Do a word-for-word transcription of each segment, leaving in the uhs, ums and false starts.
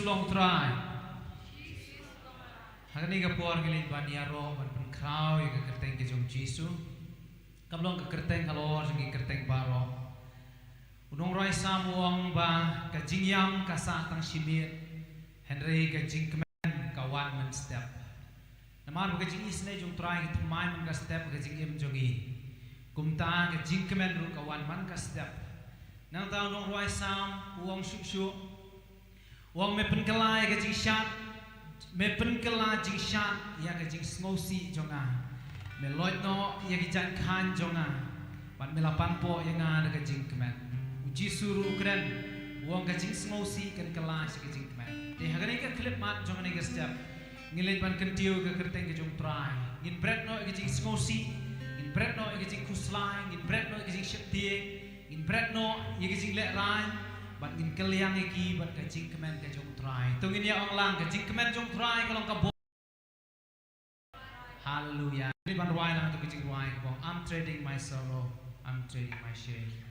Long Trai. Ha kane ka por ngi leit ban ïaroh ban pynkhraw ïa ka kyrteng ka jong Jisu. Kam long ka kyrteng halor jong ki kyrteng baroh. U nongrwai Salm u ong ba ka jingïam ka sah tang shi miet, hynrei ka jingkmen ka wan mynstep. Namar ba ka jingisynei jong Trai ka thymmai man ka step ka jingim jong ngi. Kumta ka jingkmen ruh ka wan man ka step. Nangta u nongrwai Salm u ong shuh shuh. U ong me pynkylla ïa ka jingshad, me pynkylla jingshad ïa ka jingsngewsih jong nga. Me loit noh ïa ki jaiñ khaiñ jong nga. Bad me la panpoh ïa nga da ka jingkmen. U Jisu ruh u kren, u ong ka jingsngewsih kan kylla sha ka jingkmen. Te ha kane ka khyllipmat jong kane ka step, ngin leit ban kyntiew ka kyrteng ka jong Trai. Ngin bret noh ïa ka jingsngewsih, ngin bret noh ïa ka jingkhuslai, ngin bret noh ïa ka jingsheptieng, ngin bret noh ïa ka jinglehrain, bad ngin kylliang ïa ki bad ka jingkmen ka jong Trai. To ngin ïa ong lang, ka jingkmen jong Trai ka long ka bor. Haleluya. Ngin leit ban rwai lang ïa ka jingrwai kaba ong, I'm trading my sorrow, I'm trading my shame.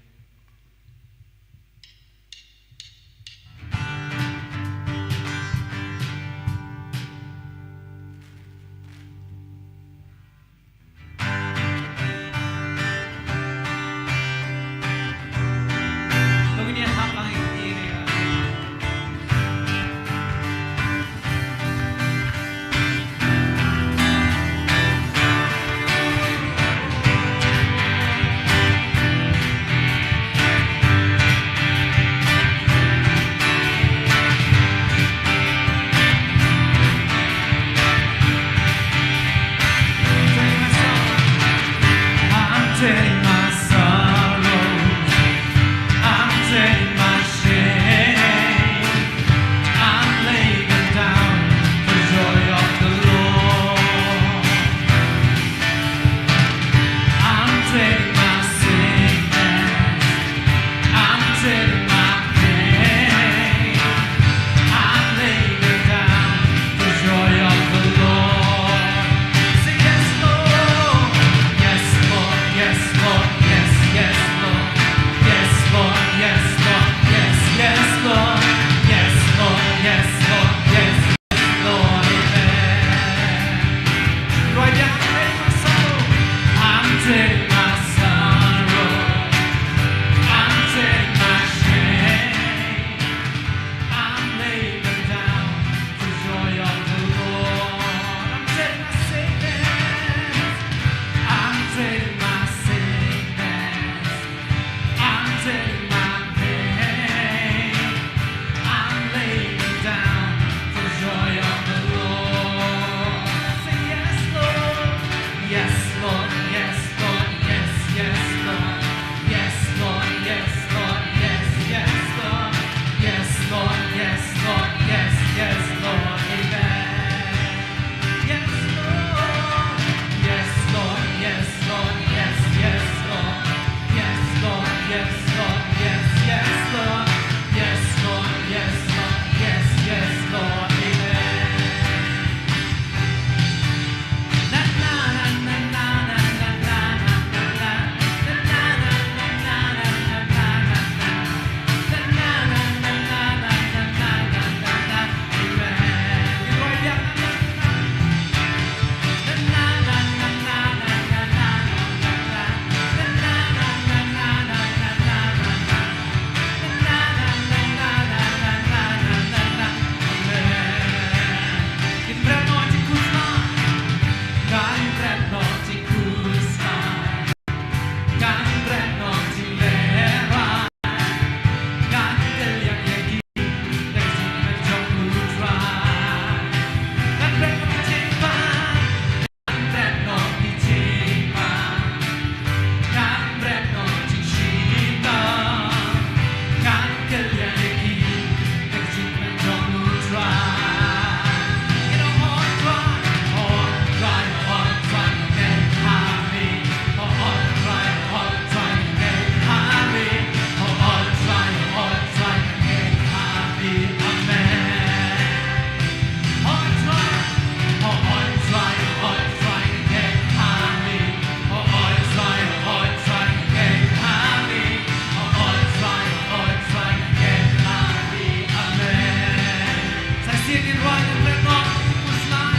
Ngin rwai, ngin bret noh ki jingpynshlur,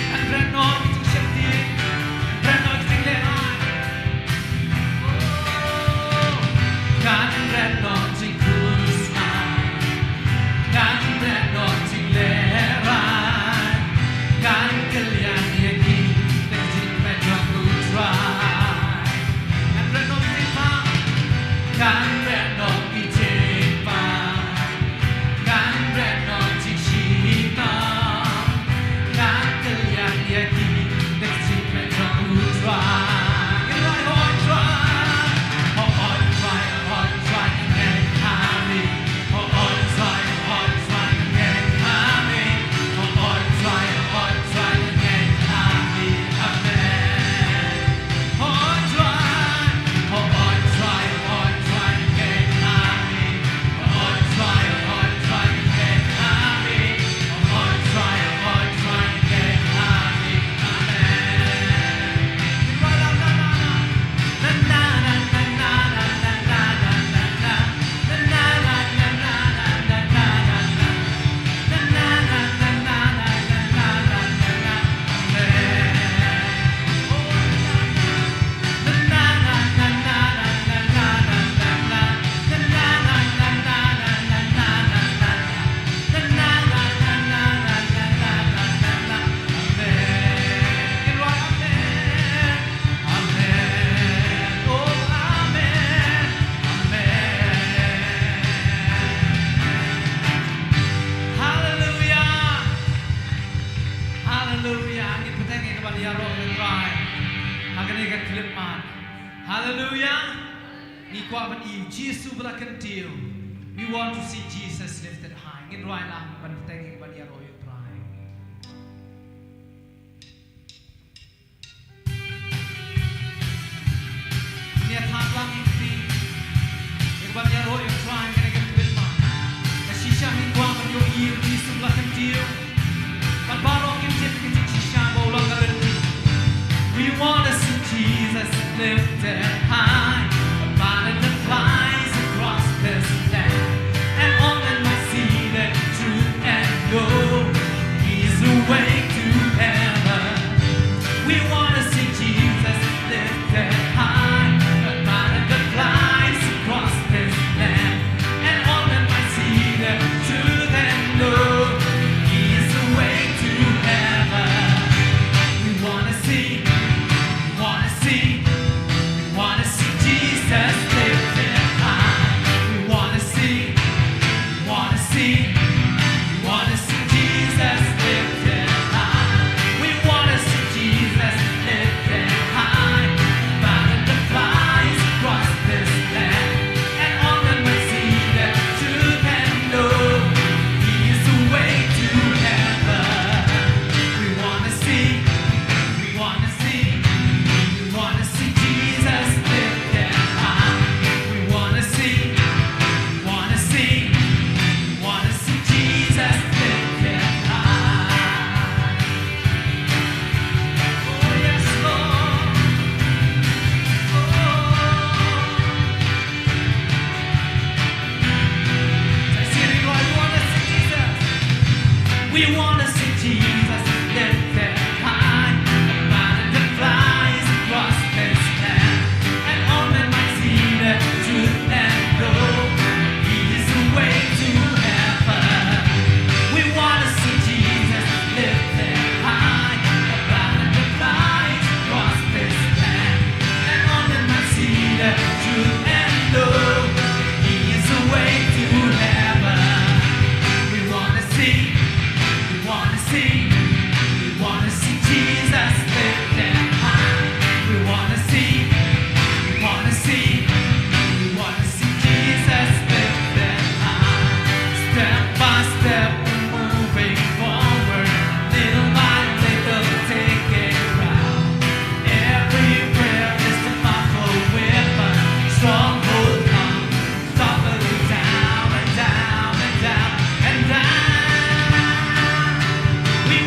ngin bret noh ki jingsheptieng, ngin bret noh ki jinglehrai. Oh, kan bret noh ki jingpynshlur, kan bret noh ki jinglehrai, kan kylliang ïa ki da ki jingpynjot, U Trai. Kan bret noh ki jingpang, kan bret noh ki jingpang. Kan bret noh ki jingshitang, kan kylliang ïa ki da ki jingpynjot, U Trai. Ngin rwai, O Trai, O Trai, O Trai, ngin ha me. O Trai, O Trai, ngin ha me. O Trai, O Trai, ngin ha me. Amen. Haleluia. Haleluia. Ngin bteng ïa ka ban ïaroh ïa U Trai ha kane ka khyllipmat. Haleluia. Ngi kwah ban ïohi U Jisu ba la kyntiew. We want to see Jesus lifted high. Ngin rwai lang ban bteng ïa ka ban ïaroh ïa U Trai. Ngi ïa thap lang ïa phi. Ïa ka ban ïaroh ïa U Trai ha kane ka khyllipmat. Ka shisha ngin kwah ban ïohi U Jisu ba la kyntiew. Bad baroh kim tip ka jingshisha ba u long ka lynti. We wanna see Jesus lifted high, the banner that flies across this land, and all men might see the truth and know He's the way to heaven. We wanna see Jesus lifted high, the banner that flies across this land, and all men might see the truth and know He is the way to heaven. We wanna see, we wanna see, we wanna see Jesus lifted high. We wanna see, we wanna see, we wanna see Jesus lifted high. We wanna see Jesus lifted high. Banner that flies across this land, and all men may see the truth and know He is the way to heaven. We wanna see, we wanna see, we wanna see Jesus lifted high. We wanna see, we wanna see, we wanna see Jesus lifted high. Oh, yes, Lord. Oh. Say, City Boy, we wanna see Jesus. We wanna see Jesus lifted high. The banner that flies across this land, and all men might see the truth and know He is the way to heaven. We wanna see Jesus lifted high. The banner that flies across this land, and all men might see the truth and know He is the way to heaven. We wanna see, we wanna see, we wanna see Jesus lifted high. We wanna see, we wanna see, we wanna see Jesus lifted high. Step by step we're moving forward, little by little taking ground. Every prayer is a powerful weapon, stronghold gone, toppling down and down and down and down. We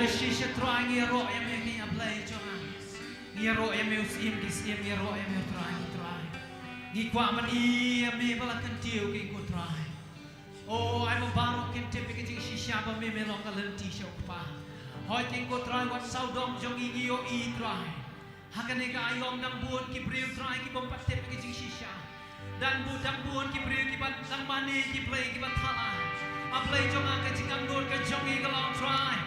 Shisha Trai, ngi ïaroh ïa me, ngi ïa Blei jong nga. Ngi ïaroh ïa me u Syiem ki syiem, ngi ïaroh ïa me u Trai ki trai. Ngi kwah ban ïa me ba la kyntiew ki, ko Trai. O, ai ba baroh kin tip ïa ka jingshisha ba me, me long ka lynti sha u Kpa. Hooid ki, ko Trai, wat sawdong jong ngi, ngi ïohi Trai. Ha kane ka aïom dang bun ki briew Trai ki bym pat tip ïa ka jingshisha. Dang bun, dang bun ki briew kiba dang mane ki blei kiba thala. A Blei jong nga, ka jingangnud ka jong ngi ka long Trai,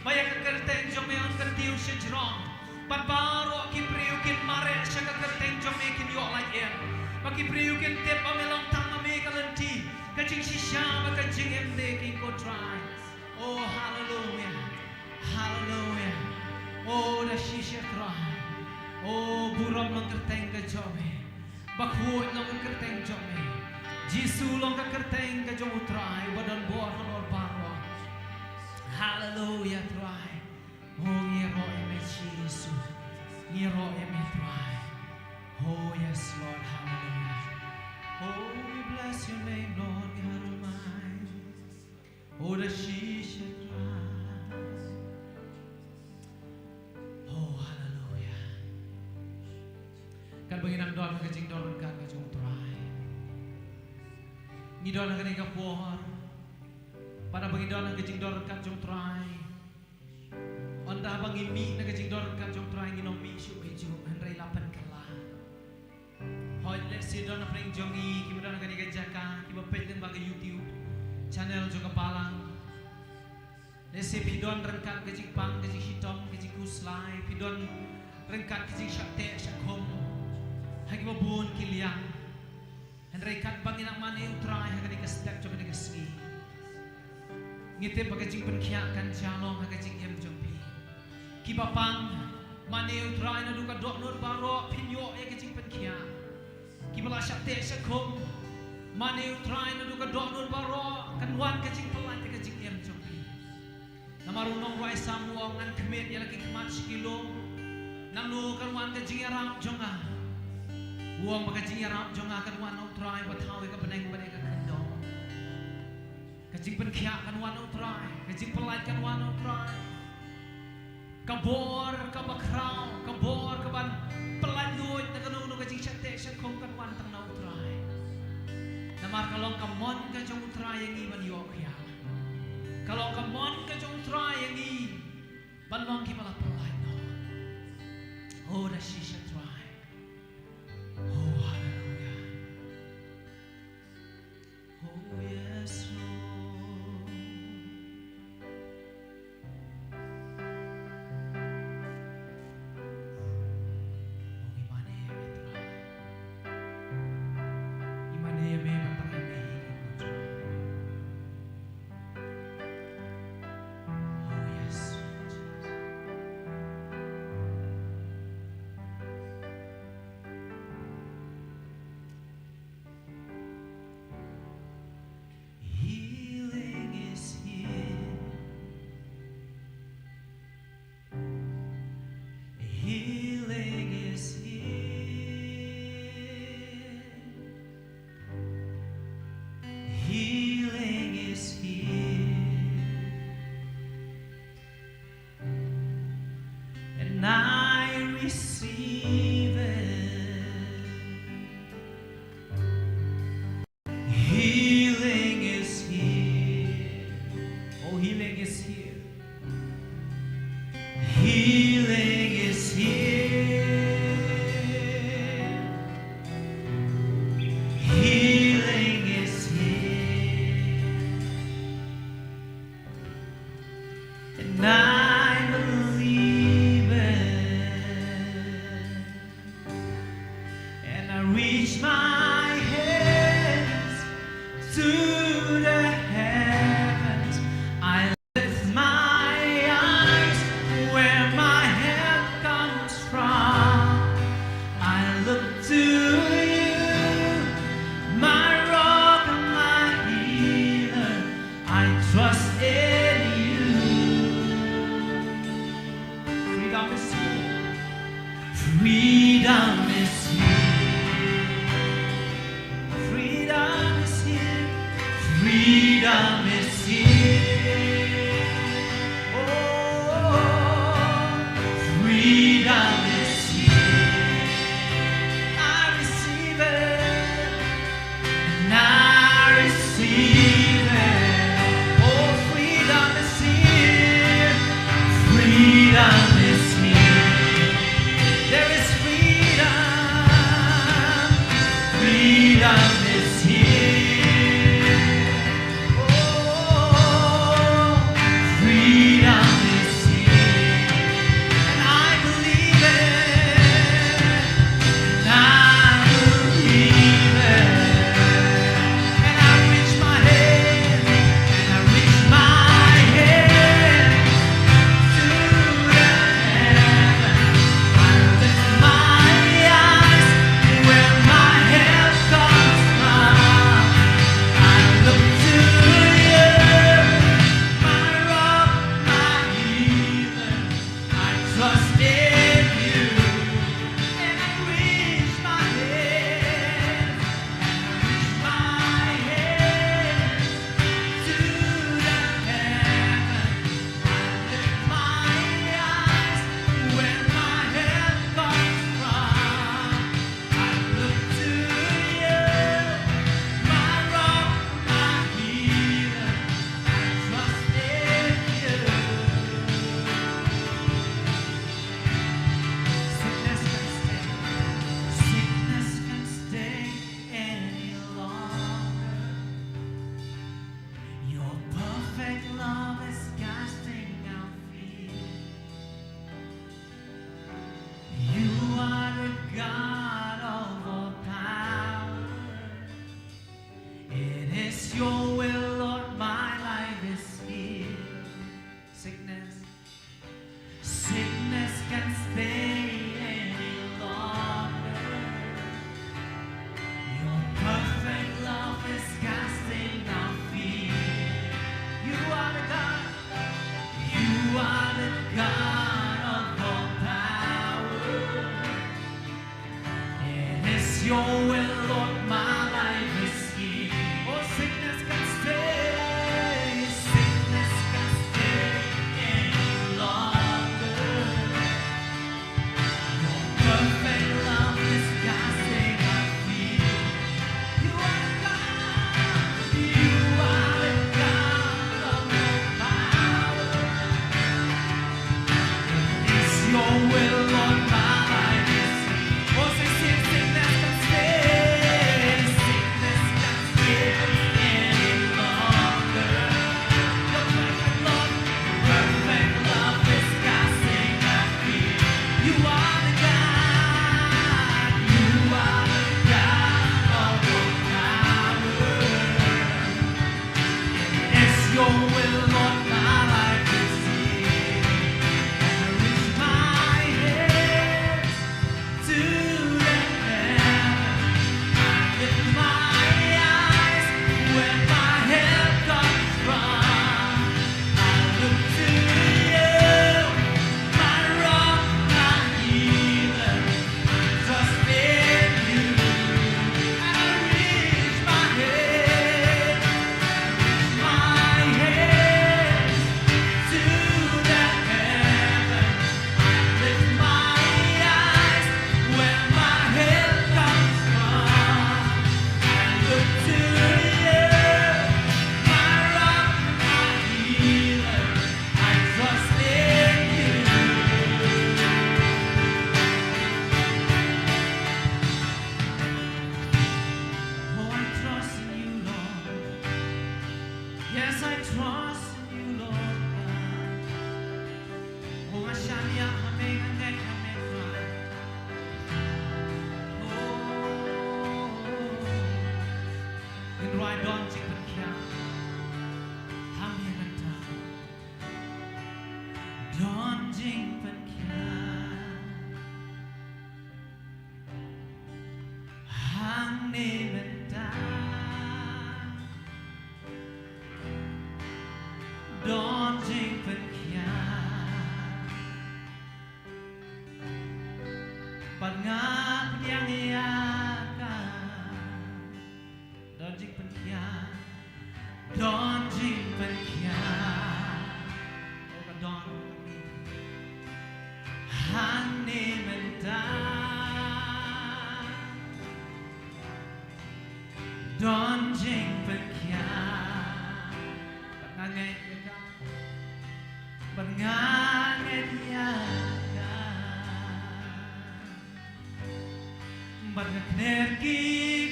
ba ïa ka kyrteng jong me yn kyntiew shajrong. Bad baroh ki briew kin mareh sha ka kyrteng jong me kin ïoh lait im. Ba ki briew kin tip ba me long tang ma me ka lynti, ka jingshisha bad ka jingim de ki, ko Trai. O, haleluya. Haleluya. O, da shisha Trai. O, burom long ka kyrteng ka jong me. Bakhuid long ka kyrteng jong me. Jisu long ka kyrteng ka jong u Trai uba don bor halor baroh. Haleluya Trai. O, ngi ïaroh ïa me Jisu. Ngi ïaroh ïa me Trai. Oh yes, Lord, hallelujah. Oh, we bless your name, Lord God Almighty. Oh, da shisha Trai. Oh, hallelujah. Katba ngi nang don ha ka jingdon ryngkat ka jong u Trai, ngi don ha kane ka por. Pat haba ngi don ha ka jingdon ryngkat jong u Trai, ynda haba ngi mih na ka jingdon ryngkat jong u Trai ngin ym mih shuh ei shuh, hynrei la pynkylla. Hooid, lehse don na pdeng jong ngi kiba don ha kane ka jaka kiba peit lyngba ka YouTube channel jong ka Balang. Lehse phi don ryngkat ka jingpang, ka jingshitom, ka jingkhuslai, phi don ryngkat ka jingshah teh shah khum ha kiba bun ki liang. Hynrei katba ngi nang mane u Trai ha kane ka step jong kane ka sngi, ngi tip ba ka jingpynkhiah kan jia long ha ka jingim jong phi. Kiba pang, mane u Trai naduh ka dohnud baroh, phin ïoh ïa ka jingpynkhiah. Kiba la shah teh shah khum, mane u Trai naduh ka dohnud baroh, kan wan ka jingpyllait ïa ka jingim jong phi. Namar u nongrwai Salm u ong, ngan khmih ïa la ki khmat sha ki lum. Nangno kan wan ka jingïarap jong nga? U ong ba ka jingïarap jong nga kan wan na u Trai uba thaw ïa ka bneng bad ïa ka khyndew. Ka jingpynkhiah kan wan na u Trai, ka jingpyllait kan wan na u Trai. Ka bor kaba khraw, ka bor kaban pyllait luid na kano kano ka jingshah teh shah khum kan wan tang na u Trai. Namar ka long ka mon ka jong u Trai ïa ngi ban ïoh khia. Ka long ka mon ka jong u Trai ïa ngi ban long kiba la pyllait noh. Oh, da shisha Trai. Oh, hallelujah. Oh, yes, Lord. Oh, ngi mane ïa me Trai. Ngi mane ïa me ban tang ïa me hi Trai. Oh, yes, Lord Jesus. Healing is here. Healing is here. Healing is here. And I receive it. Healing is here. Oh, healing is here. Healing is here. Healing is here. And I believe it. And I reach my hands to the heavens. I lift my eyes where my help comes from. I look to you, my rock and my healer. I trust in you. Well, Lord, my life is here. Oh, say, sing, sickness can stay. Sickness can stay any longer. Your perfect love, perfect love is casting out fear. You are the God, you are the God of all power. It's your will, Lord, my life is here. And I lift my hands to the heavens. I lift my eyes where my help comes from. I look to you, my rock, my healer. Trust in you. I reach my hand, reach my hands to the heavens. I lift my eyes where my help comes from. I look to you, my rock, my healer. I trust in you. Oh, I trust in you, Lord. Yes, I trust in you, Lord God. Oh, nga shaniah ha me, nga ngeit ha me, Trai. Oh, ngin rwai don jingpynkhiah ha me mynta. Don jingpynkhiah hangne mynta. Don jingpynkhiah bad nga pdiang ïa ka. Don jingpynkhiah, don jingpynkhiah. Oh, ka don hangne mynta. Don jingpynkhiah. Bad nga ngeit ïa ka. Bad nga ngeit ïa ka. Bad nga kner ki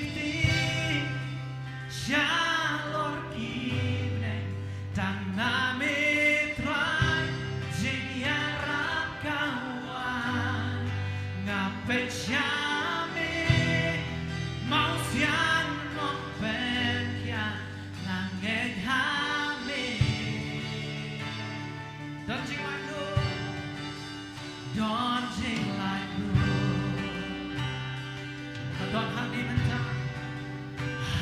kti shalor ki bneng, tang na me Trai jingïarap ka wan. Nga peit sha me, Mawsiang Nongpynkhiah, nga ngeit ha me. Don jinglaitluid, don jinglaitluid. Ka don hangne mynta,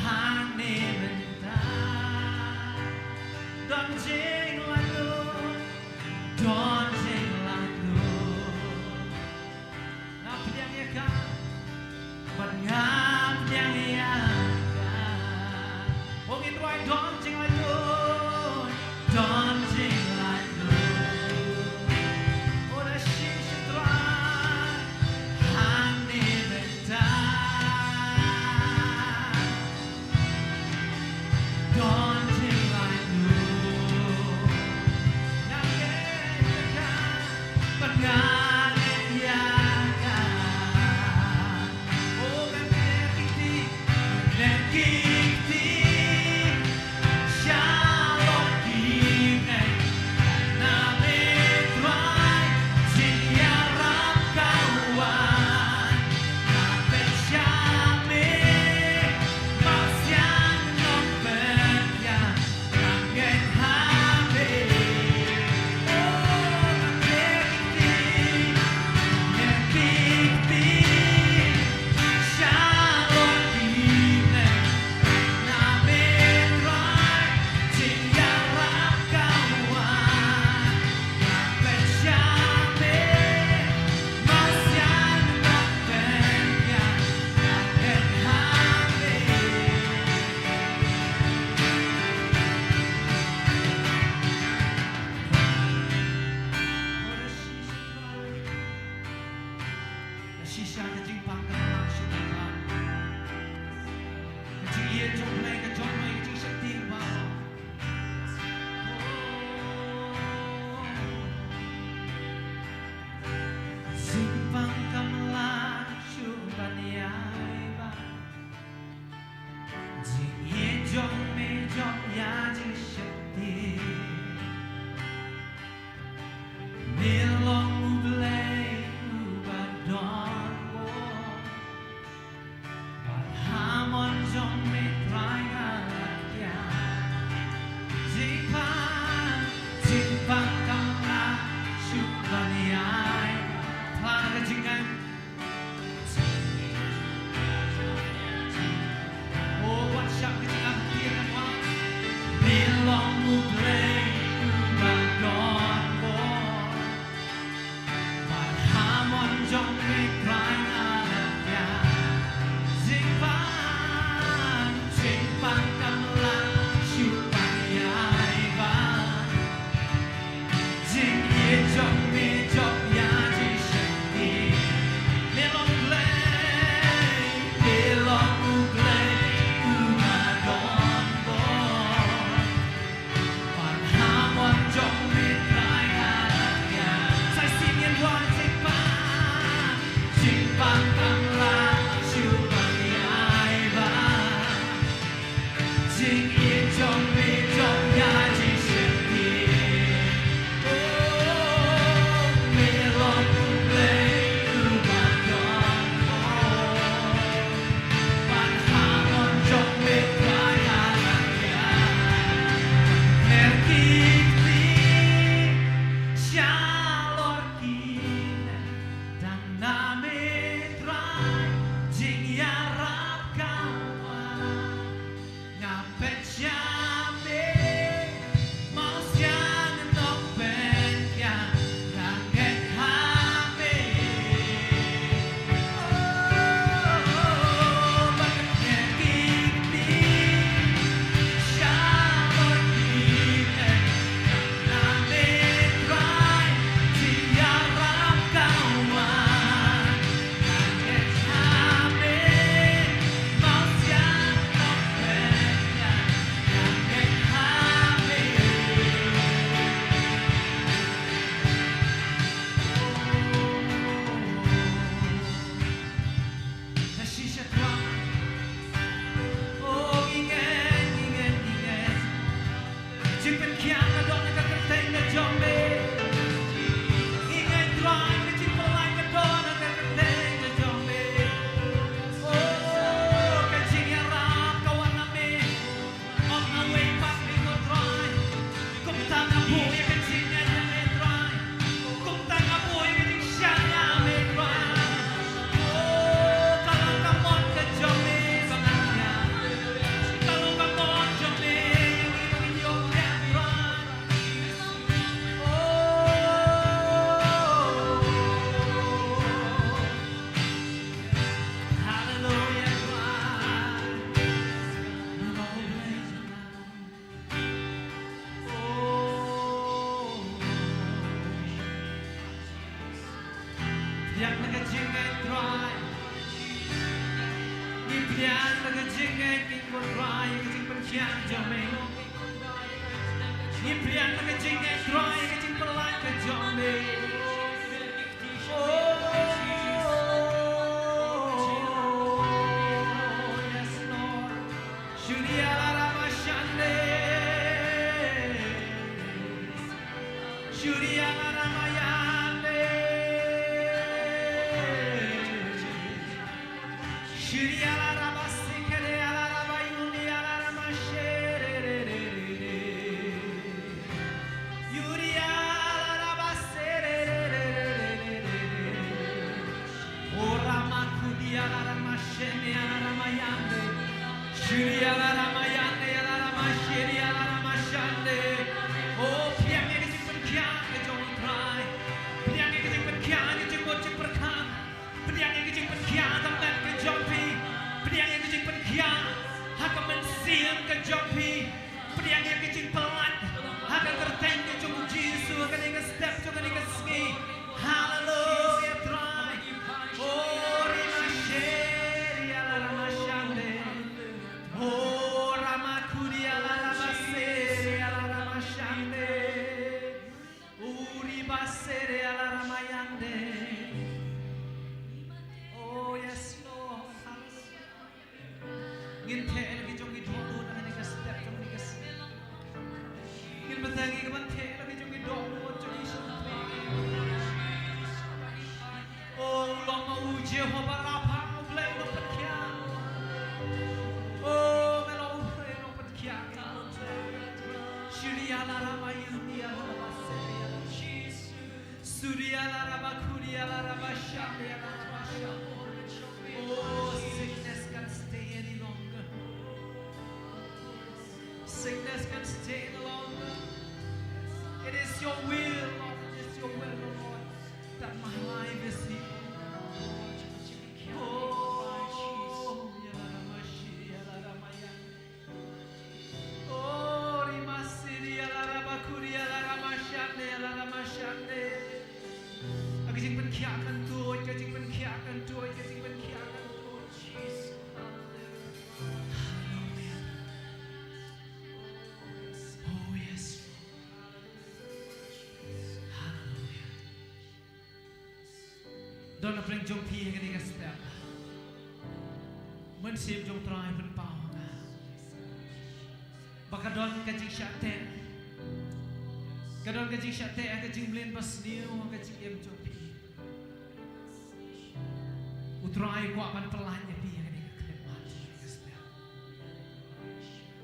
hangne mynta. Don jinglaitluid, don jinglaitluid. Nga pdiang ïa ka, bad nga pdiang ïa ka. Oh, ngin rwai don jinglaitluid, don jinglaitluid. Oh, da shisha shi Trai, hangne mynta. Don jinglaitluid. Nga ngeit ïa Pdiang na ka jingngeit Trai. Ngi pdiang na ka jingngeit, King Trai, ka jingpynkhia jong me. Ngi pdiang na ka jingngeit Trai, ka jingpynlait ka jong me. Oh, yes, Lord. Shuri ala rama shande. Shuri ala rama yande. Shuri ala rama sikere ala rama yuni ala rama shere. Yuri ala rama sere. Ora makudi ala rama shene ala rama yande. Shiri ala rama yande ala rama shiri ala rama shande. Oh, pdiang ïa ka jingpynkhia ka jong u Trai. Pdiang ïa ka jingpynkhia ka jingmut jingpyrkhat. Pdiang ïa ka jingpynkhia ka met ka jong phi. Pdiang ïa ka jingpynkhia ha ka mynsiem ka jong phi. Pdiang ïa ka jingpynlait ha ka kyrteng ka jong u Jisu ha kane ka step jong kane ka sngi. Haleluya, Trai. Oh, rima sheri ala rama shande. Oh, rama kudi ala rama seri ala rama shande. Oh, riba seri ala rama yande. Oh, yes, Lord. Haleluya. Ngin theh la ki jong ki dohnud ha kane ka step jong kane ka sngi. Ngin bteng ïa ka ban theh la ki jong ki dohnud jong ki shyntur. O long ma u Jehobah Rapha, u Blei u nongpynkhiah. O me long u Blei u nongpynkhiah. Shiri ala rama yuni ala rama seri ala Jisu. Suri ala rama kuri ala rama shami ala rama shami. Oh, sickness can stay any longer. Sickness can stay any longer. It is your will, Lord. It is your will, Lord, that my life is healed. Oh, ya la rama shiri, ya la rama ya. Oh, rima siri, ya la rama kuri, ya la rama shande, ya la rama shande. Jingpynkhiah kyntuid, ka jingpynkhiah kyntuid, ka jingpynkhiah kyntuid, Jisu. Haleluia. Oh, yes, Lord. Haleluia. Don na pdeng jong phi ha kane ka step. Mynsiem jong U Trai pynpaw ha nga ba ka don ka jingshah teh. Ka don ka jingshah teh ha ka jingmlien basniew ha ka jingim jong phi. U Trai u kwah ban pyllait ïa phi ha kane ka khyllipmat, ha kane ka step.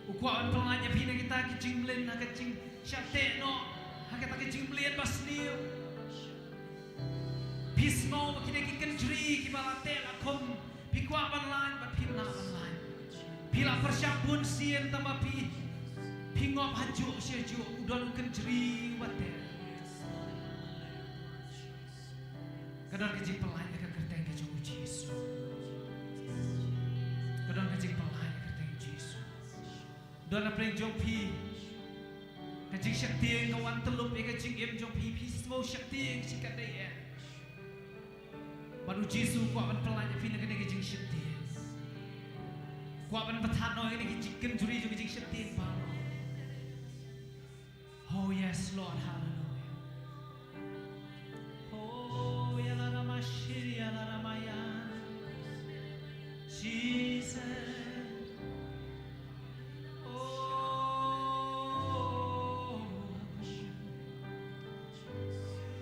U kwah ban pyllait ïa phi na kita ki jingmlien, na ka jingshah teh noh ha kata ka jingmlien basniew. Phi sngew ba ki dei ki kynjri kiba la teh la khum, phi kwah ban lait bad phim lah ban lait. Phi la pyrshang bun sien tangba phi, phi ngop hajuh shi hajuh, u don u kynjri uba teh. Ka don ka jingpyllait ha ka kyrteng ka jong U Jisu. Ka don ka jingpyllait ha ka kyrteng U Jisu. Don na pdeng jong phi ka jingsheptieng ka wan tyllup ïa ka jingim jong phi, phi sngew sheptieng shikatdei eh. Bad U Jisu u kwah ban pyllait ïa phi na kane ka jingsheptieng. U kwah ban pynthat noh ïa kane ka jingkynjri jong ka jingsheptieng baroh. Oh, yes, Lord. Hallelujah. Oh, ya la rama shiri, ya la rama ya. Jesus. Oh,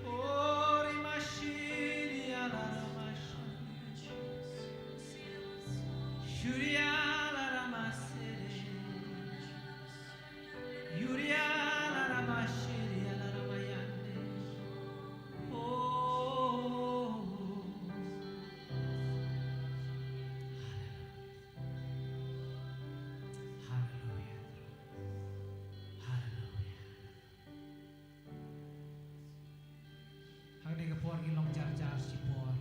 oh, rima shiri, ya la rama shiri. Shiri, ya la rama shiri. Yuria la rama shiri la rama yande. Oh. Hallelujah. Hallelujah. Hangne ka por ngi long jar jar shipor.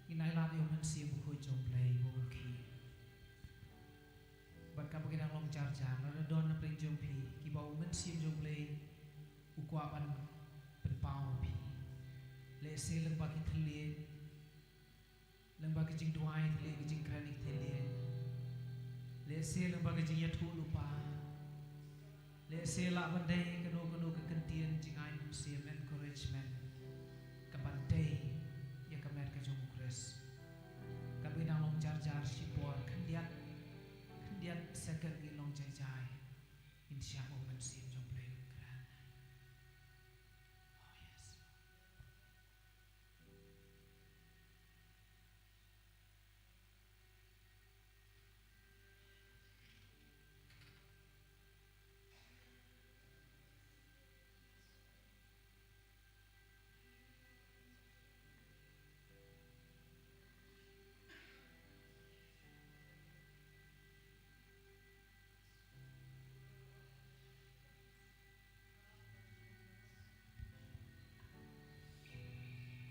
Ngin ai lad ïa u Mynsiem Bakhuid jong U Blei ba un khie. Bad kaba ngi dang long jar jar, lada don na pdeng jong phi kiba u Mynsiem jong U Blei u kwah ban pynpaw phi. Lehse lyngba ki thylliej, lyngba ki jingduwai thylliej, ki jingkren ki thylliej. Lehse lyngba ki jingïathuhlypa. Lehse lah ban dei kano kano ka kyntien jingai mynsiem, encouragement, kaban tei ïa ka met ka jong U Khrist. Kaba ngi dang long jar jar shipor, khyndiat, khyndiat second ngin long jai jai. Ngin shah ba u Mynsiem jong U Blei un kren. Oh, yes.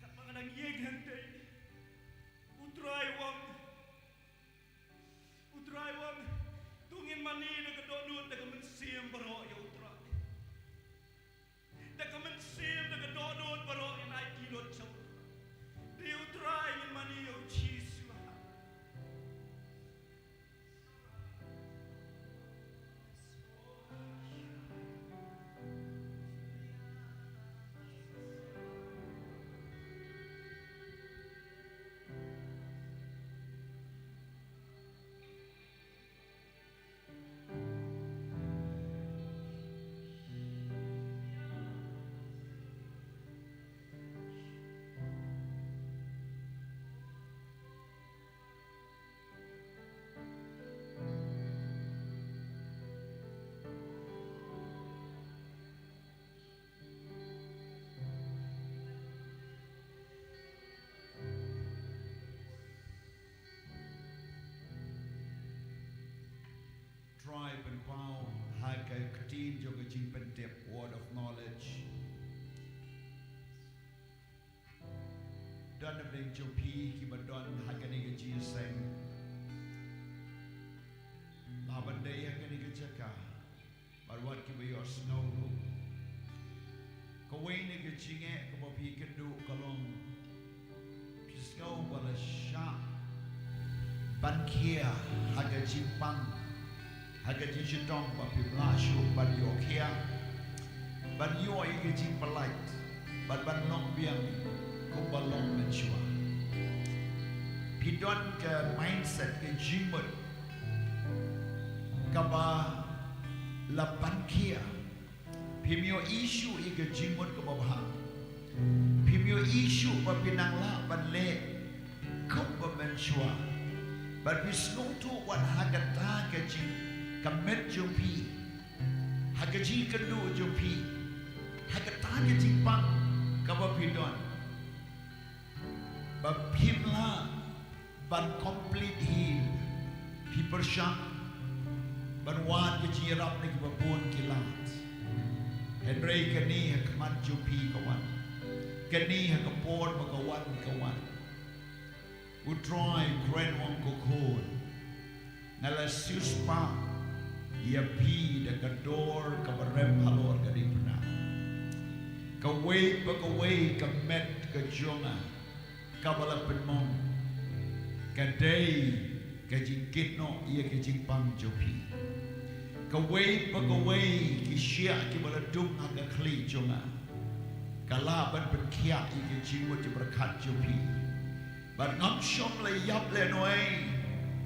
Katba nga dang ïeng hangtei, U Trai u ong, U Trai u ong, to ngin mane da ka dohnud da ka mynsiem baroh ïa U Trai. Da ka mynsiem, da ka dohnud baroh ngin aiti lut sha U Trai. Da ïa U Trai ngin mane, ïa U Jisu. Trai pynpaw ha ka ktien jong ka jingpyntip, word of knowledge. Don na pdeng jong phi kiba don ha kane ka jingïaseng, la ban dei ha kane ka jaka, bad wat kiba ïohsngew ruh. Ko Kawei na ka jingeh kaba phi kynduh ka long, phi sngew ba la shah ban khia ha ka jingpang, ha ka jingshitom ba phim lah shuh ban ïoh khia, ban ïoh ïa ka jingpyllait bad ban long biang kumba long mynshuwa. Phi don ka mindset, ka jingmut kaba la ban khia. Phim ïohi shuh ïa ka jingmut kaba bha. Phim ïohi shuh ba phin nang lah ban leh kumba mynshuwa. Bad phi sngewthuh wat ha kata ka jing, ka met jong phi, ha ka jingkynduh jong phi, ha kata ka jingpang kaba phi don, ba phim lah ban complete heal. Phi pyrshang ban wad ka jingïarap na kiba bun ki lad. Hynrei kane ha khmat jong phi ka wan. Kane ha ka por ba ka wan ka wan. U Trai u kren, u ong, ko khun, nga la siewspah ïa phi da ka dor kaba rem halor ka diengphna. Kawei pa kawei ka met ka jong nga kaba la pynmong ka dei ka jingkit noh ïa ka jingpang jong phi. Kawei pa kawei ki shiah kiba la duk ha ka khlieh jong nga ka lah ban pynkhiah ïa ka jingmut jingpyrkhat jong phi. Bad ngam shym la ïap lehnohei,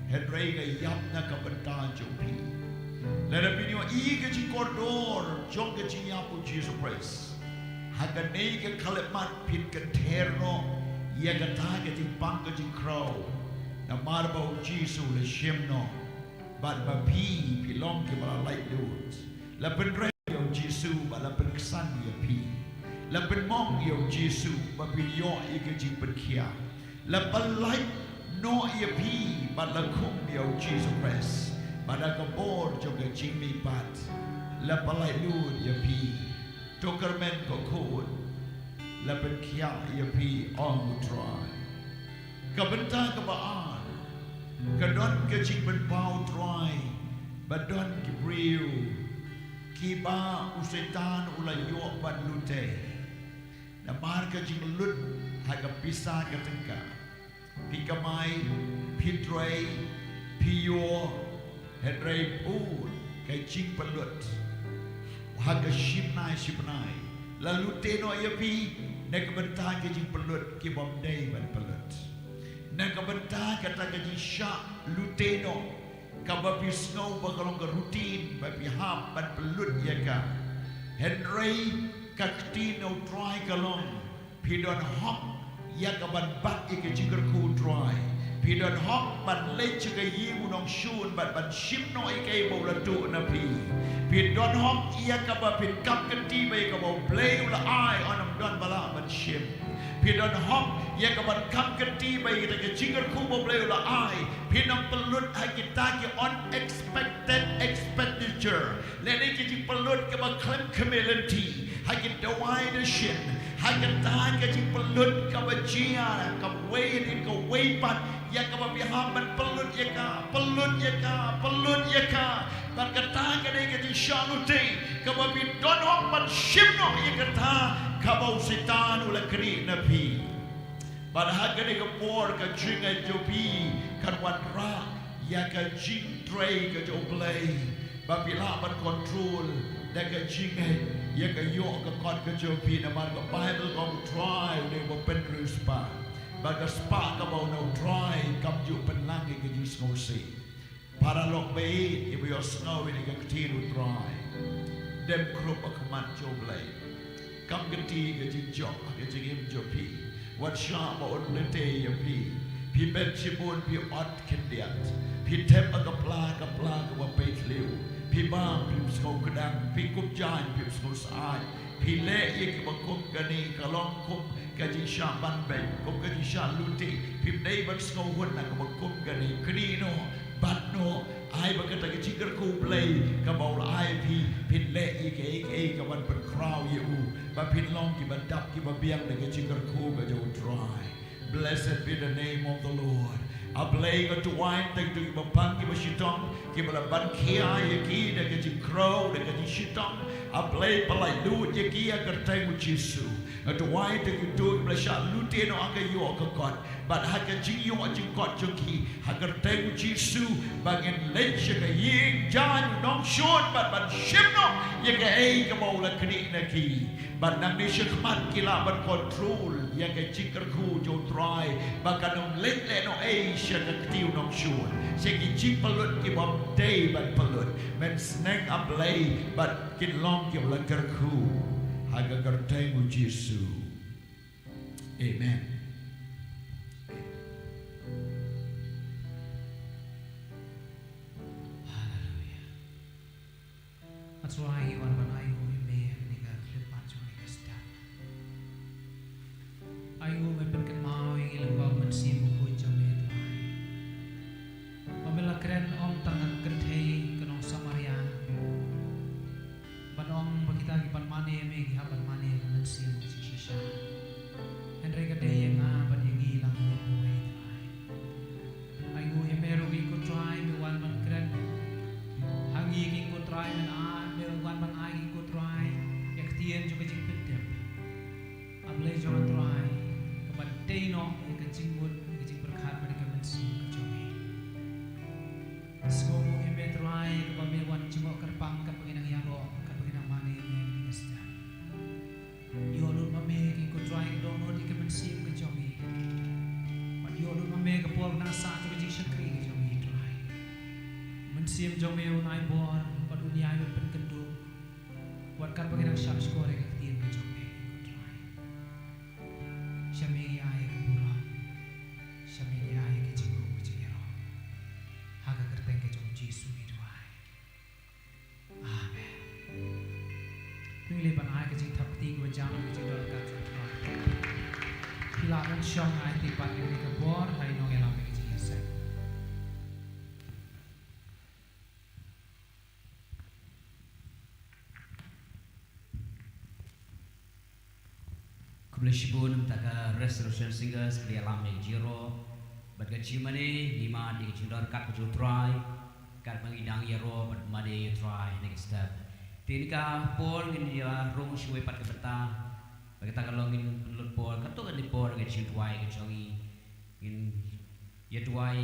hynrei nga ïap na ka bynta jong phi. Lada phin ïohi ka jingkordor jong ka jingïap u Jisu Khrist, ha kane ka khyllipmat phin kynther noh ïa kata ka jingpang ka jingkhraw. Namar ba u Jisu u la shim noh bad ba phi, phi long kiba la laitluid. La pynrem ïa u Jisu bad la pynksan ïa phi. La pynmong ïa u Jisu ba phin ïoh ïa ka jingpynkhiah. La pyllait noh ïa phi bad la khum ïa u Jisu Khrist. Bad da ka bor jong ka jingmihpat la pyllait lut ïa phi. To kyrmen, ko khun, la pynkhiah ïa phi, ong u Trai. Ka bynta kaba ar, ka don ka jingpynpaw u Trai ba don ki briew kiba u Soitan u la ïoh ban lute namar ka jinglut ha ka pisa ka tyngka. Phi kamai, phi trei, phi ïoh, hynrei bun ka jingpynlut ha ka shibnai shibnai la lute noh ïa phi na ka bynta ka jingpynlut ki bym dei ban pynlut, na ka bynta kata ka jingshah lute noh kaba phi sngew ba ka long ka routine ba phi hap ban pynlut ïa ka. Hynrei ka ktien u Trai ka long, phi don hok ïa ka ban bat ïa ka jingkyrkhu u Trai. Phi don hok ban leit sha ka ïing u nongshun bad ban shim noh ïa kaei ba u la tuh na phi. Phi don hok ïa kaba phin kam kynti ba ïa kaba U Blei u la ai, yn ym don ba lah ban shim. Phi don hok ïa ka ban kam kynti ba ïa ka jingkyrkhu ba U Blei u la ai, phin ym pynlut ha kita ki unexpected expenditure. Lane ki jingpynlut kiba khlem khmih lynti, ha ki dawai dashin, ha kata ka jingpynlut kaba jia, kawei ne kawei pat, ïa kaba phi hap ban pynlut ïa ka, pynlut ïa ka, pynlut ïa ka. Bad kata ka dei ka jingshah lute kaba phi don hok ban shim noh ïa kata kaba u Soitan u la knieh na phi. Bad ha kane ka por ka jingngeit jong phi kan wanrah ïa ka jingtrei ka jong U Blei, ba phi lah ban control da ka jingngeit ïa ka ïoh ka kot ka jong phi. Namar ka Baibl ka ong, u Trai u dei uba pynriewspah, bad ka spah kaba u na u Trai kam ju pynlang ïa ka jingsngewsih. Paralok baieit kiba ïohsngew ïa ka ktien u Trai, dem khrup ha khmat jong U Blei. Kam kynti ka jingjop ha ka jingim jong phi. Wat shah ba un lute ïa phi. Phi bet shibun, phi ot khyndiat. Phi thep ha ka pla ka pla kaba peit thliew. Phi bam, phim sngew kdang. Phi kup jaiñ, phim sngew syaid. Phi leh ïa kiba kum kane, ka long kum ka jingshah ban beiñ, kum ka jingshah lute. Phim dei ban sngewhun na kaba kum kane. Knieh noh, bat noh, ai ba kata ka jingkyrkhu U Blei kaba u la ai phi, phin leh ïa kaei kaei ka ban pynkhraw ïa u, ba phin long kiba dap kiba biang da ka jingkyrkhu ka jong u Trai. Blessed be the name of the Lord. A Blei, nga duwai tang ïa kiba pang kiba shitom, kiba la ban khia ïa ki da ka jingkyrkhu, da ka jingshitom. A Blei, pynlait lut ïa ki ha ka kyrteng u Jisu. Nga duwai tang ïa kiba la shah lute noh ha ka ïoh ka kot, bad ha ka jingïoh jingkot jong ki, ha ka kyrteng u Jisu, ba ngin leit sha ka ïing jaiñ u nongshun, bad ban shim noh ïa kaei kaba u la knieh na ki. Bad nangne shakhmat ki lah ban control ïa ka jingkyrkhu jong u Trai, ba kan ym leit lehnoh ei sha ka kti u nongshun, sha ki jingpynlut ki bym dei ban pynlut. Men sneng, A Blei, bad kin long kiba la kyrkhu ha ka kyrteng u Jisu. Amen. Haleluia. A Trai, ngi wan ban ai nguh ïa me ha kane ka khyllipmat jong kane ka step. Ai nguh, me pynkynmaw ïa ngi lyngba u Mynsiem Bakhuid jong me, Trai. Ba me la kren, ong, tang ha ka kynthei ka nong Samaria, ban ong ba kita kiban mane ïa me ki hap ban mane ïa ka mynsiem ka jingshisha. Hynrei ka dei ïa nga bad ïa ngi lang bad uwei, Trai. Ai nguh ïa me ruh, ko Trai, me wan ban kren ha ngi, ko Trai, men ai, me wan ban ai, ko Trai, ïa ka ktien jong ka jingpyntip, A Blei jong nga, Trai, kaba dei noh ïa ka jingmut, ïa ka jingpyrkhat bad ïa ka mynsiem ka jong me. Sngewbha ïa me, Trai, kaba me wan jngoh kyrpang katba ngi nang ïaroh, katba ngi nang mane ïa me ha kane ka step. Ïoh lut ma me, ko Trai, ka dohnud ïa ka mynsiem ka jong ngi. Bad ïoh lut ma me ka por nang sah jong ka jingshakri ka jong ngi, Trai. Mynsiem jong me un ai bor bad un ïai ban pynkynduh, wat katba ngi nang shahshkor ïa ka ktien ka jong me, ko Trai. Sha me ngi ai ïa ka burom, sha me ngi ai ïa ka jingkyrkhu, ka jingïaroh. Ha ka kyrteng ka jong u Jisu ngi duwai. Amen. Ngi leit ban ai ka jingthap kti kaba jam, ka jingdonkam jong u Trai. Phi lah ban shong, ai ti pat ïa kane ka por ha i nongïalam ïa ka jingïaseng. Khublei shibun na ka bynta ka Restoration Singers, ka ïalam ïa ka jingïaroh bad ka jingmane. Ngi mad ïa ka jingdonkam ka jong u Trai katba ngi dang ïaroh bad mane ïa u Trai ha kane ka step. Te ha kane ka por ngin ïa rung sha kawei pat ka bynta, bad kata ka long ngin pynlut por, katto katne por, ïa ka jingduwai ka jong ngi. Ngin ïa duwai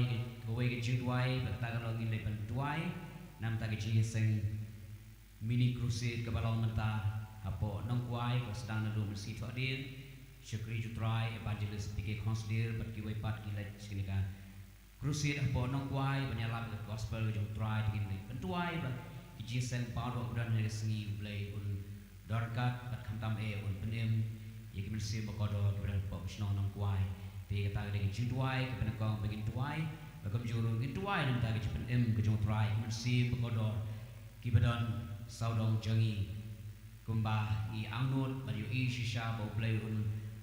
kawei ka jingduwai, bad kata ka long ngin leit ban duwai na ka bynta ka jingïaseng Mini Crusade kaba long mynta hapoh Nongkwai, kaba sdang naduh mynsngi thohdieng. Shakri jong u Trai, Evangelist P K Khongsdir bad kiwei pat ki leit sha kane ka Crusade hapoh Nongkwai ban ïalap ïa ka gospel jong u Trai. Te ngin leit ban duwai ba ka jingïaseng baroh kaba don ha kane ka sngi, U Blei un donkam bad khamtam eh un pynim ïa ki mynsiem ba kordor kiba don hapoh ka shnong Nongkwai. Te kata ka dei ka jingduwai kaba nyngkong ba ngin duwai, bad kumjuh ruh ngin duwai na ka bynta ka jingpynim ka jong u Trai ïa ki mynsiem ba kordor kiba don sawdong jong ngi. Kumba ngi angnud bad ïohi shisha ba U Blei un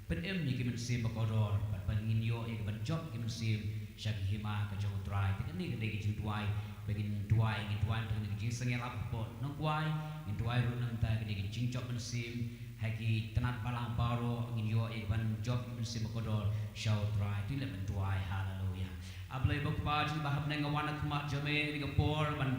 pynim ïa ki mynsiem ba kordor, bad ba ngin ïoh ïa ka ban jop ïa ki mynsiem sha ka hima ka jong u Trai. Te kane ka dei ka jingduwai ba ngin duwai, ngin duwai na ka bynta kane ka jingseng ïalap hapoh Nongkwai, ngin duwai ruh na ka bynta kane ka jingjop mynsiem ha ki tnat balang baroh, ngin ïoh ïa ka ban jop ïa ki mynsiem ba kordor sha u Trai. Te leit ban duwai. Haleluia. A Blei ba u Kpa jong ngi ba ha bneng, nga wan ha khmat jong me ha kane ka por ban,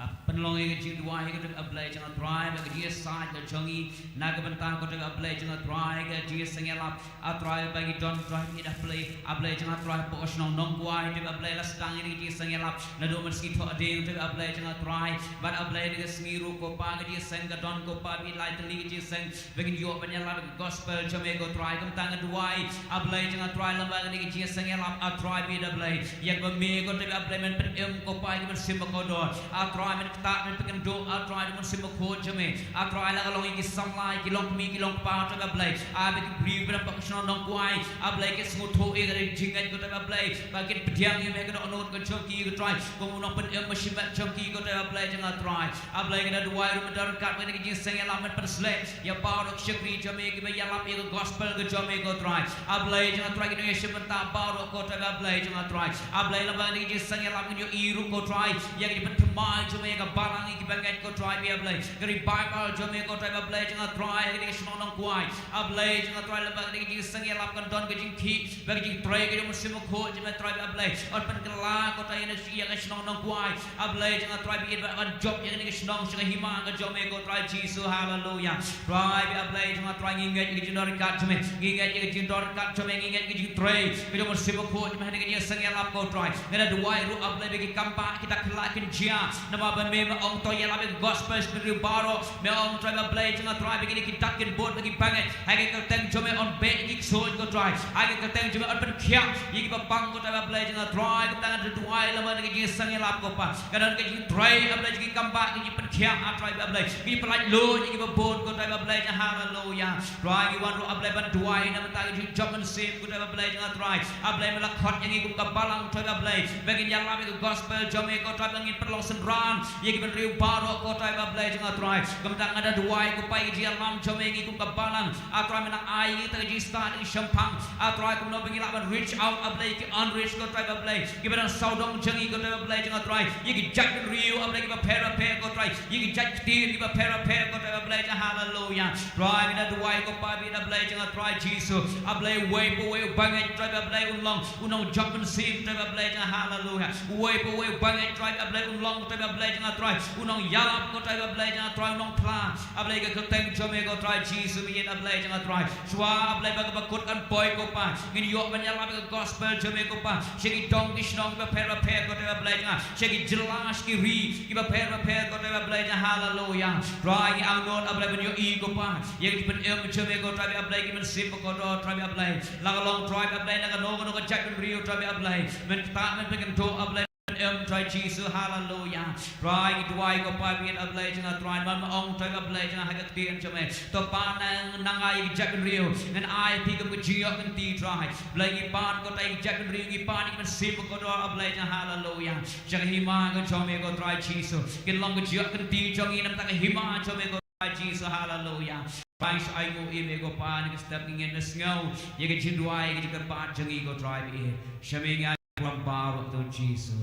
ah, pynlong ïa ka jingduwai, ko Trai A Blei jong nga Trai, ba ka jingïasaid ka jong ngi na ka bynta, ko Trai A Blei jong nga Trai, ka jingïaseng ïalap, A Trai, ba ngi don, Trai, ngi da Blei, A Blei jong nga Trai, hapoh ka shnong Nongkwai, Trai A Blei, la sdang ïa ka jingïaseng ïalap naduh mynsngi thohdieng, Trai A Blei jong nga Trai, bad A Blei ha kane ka sngi ruh ko Pa ka jingïaseng ka don, ko Pa, ba ngi lai tylli ka jingïaseng ba ngin ïoh ban ïalap ïa ka gospel jong me, ko Trai. Kumta nga duwai, A Blei jong nga Trai, lyngba kane ka jingïaseng ïalap, A Trai, bad A Blei, ïa kaba me, ko Trai A Blei, men pynim, ko Pa, ïa ki mynsiem ba kordor, A Trai, men ktah, men pynkynduh, A Trai, da u Mynsiem Bakhuid jong me, A Trai, la ka long ïa ki samla, ïa ki longkmie, ki longkpa, Trai A Blei, ah, bad ki briew ba don hapoh ka shnong Nongkwai, A Blei, ki sngewthuh ïa ka jingngeit, ko Trai A Blei, ba kin pdiang ïa me ha ka dohnud ka jong ki, ko Trai, kum u nongpynim ba shimet jong ki, ko Trai A Blei jong nga Trai. A Blei, nga da duwai ruh mynta ryngkat bad kane ka jingïaseng ïalap, men pynsleh ïa baroh ki shakri jong me kiba ïalap ïa ka gospel ka jong me, ko Trai. A Blei jong nga Trai, ki nongïashim bynta baroh, ko Trai A Blei jong nga Trai. A Blei, lyngba kane ka jingseng ïalap ngin ïohi ruh ko Trai ïa ka jingpynthymmai jong me ïa ka balang, ïa kiba ngeit ko Trai, bad A Blei ka revival jong me ko Trai, bad A Blei jong nga Trai, ha kane ka shnong Nongkwai. A Blei jong nga Trai, lyngba kane ka jingseng ïalap kan don ka jingkhih bad ka jingtrei ka jong u Mynsiem Bakhuid jong me Trai, bad A Blei un pynkylla ko Trai ïa ka shnong Nongkwai. A Blei jong nga Trai, bad ïa kiba kan jop ïa kane ka shnong sha ka hima ka jong me ko Trai Jisu. Haleluya. Trai bad A Blei jong nga Trai, ngi ngeit ïa ka jingdon ryngkat jong me, ngi ngeit ïa ka jingdon ryngkat jong me, ngi ngeit ïa ka jingtrei ka jong u Mynsiem Bakhuid jong me ha kane ka jingseng ïalap ko Trai. Nga da duwai ruh A Blei ba ki kam ba kita khlah kin jia, namar ba me, me ong to ïalap ïa ka gospel sha ki briew baroh. Me ong Trai bad A Blei jong nga Trai ba kine ki dak kin bud bad ki bangeit ha ka kyrteng jong me, un beh ïa ki ksuid ko Trai, ha ka kyrteng jong me un pynkhiah ïa kiba pang ko Trai bad A Blei jong nga Trai. Kumta nga da duwai lyngba kane ka jingseng ïalap ko Pa, ka don ka jingtrei A Blei jong ki kam ba, ka jingpynkhiah A Trai bad A Blei, ka jingpynlait luid ïa kiba bun ko Trai bad A Blei jong nga. Haleluya. Trai ngi wan ruh A Blei ban duwai na bynta ka jingjop mynsiem ko Trai bad A Blei jong nga Trai. A Blei me la khot ïa ngi kum ka balang Trai bad A Blei ba ngin ïalap ïa ka gospel jong me ko Trai, ba ngin pynlong synran ïa ki briew baroh ko Trai bad A Blei jong nga Trai. Kumta nga da duwai ko Pa ïa ka jingïalam jong me ïa ngi kum ka balang. A Trai me nang ai ïa ngi kata ka jingstad ïa ka shemphang A Trai, kumno ba ngin lah ban reach out A Blei ïa ki unreached ko Trai bad A Blei, kiba dang sawdong jong ngi ko Trai bad A Blei jong nga Trai, ïa ki jaitbynriew A Blei kiba pher bapher ko Trai, ïa ki jait ktien kiba pher bapher ko Trai bad A Blei jong nga. Haleluya. Trai ngi da duwai ko Pa bad A Blei jong nga Trai Jisu. A Blei uwei pa uwei u bangeit Trai bad A Blei un long u nongjop mynsiem Trai bad A Blei jong nga. Haleluya. Uwei pa uwei u bangeit Trai bad A Blei un long Trai bad A Blei jong nga Trai u nongïalap ko Trai bad A Blei jong nga Trai, u nongphla A Blei ka kyrteng jong me ko Trai Jisu, bad A Blei jong nga Trai. Shuwa A Blei ba kaba kut kan poi ko Pa, ngin ïoh ban ïalap ïa ka gospel jong me ko Pa sha ki dong ki shnong kiba pher bapher ko Trai bad A Blei jong nga, sha ki jylla sha ki ri kiba pher bapher ko Trai bad A Blei jong nga. Haleluya. Trai ngi angnud A Blei ban ïohi ko Pa ïa ka jingpynim jong me ko Trai bad A Blei, ki mynsiem bakordor Trai bad A Blei, la ka long Trai bad A Blei na kano kano ka jaitbynriew Trai bad A Blei, men ktah men pynkynduh A Blei. Em Trai Jisu. Haleluya. Trai ngi duwai ko Pa bad A Blei jong nga Trai, namar me ong Trai bad A Blei jong nga ha ka ktien jong me, to Pa nang, nang ai ïa ki jaitbynriew, ngan ai phi kum ka jingïoh kynti Trai. Blei ngi pan ko Trai ïa ki jaitbynriew, ngi pan ïa ki mynsiem bakordor A Blei jong nga. Haleluya. Sha ka hima ka jong me ko Trai Jisu, kin long ka jingïoh kynti jong ngi na bynta ka hima jong me ko Trai Jisu. Haleluya. Trai shu ainguh ïa me ko Pa, na ka step ngi ngeit, ngi sngew ïa ka jingduwai, ïa ka jingkyrpad jong ngi ko Trai bad A. Sha me ngi ai ka lem baroh to Jisu.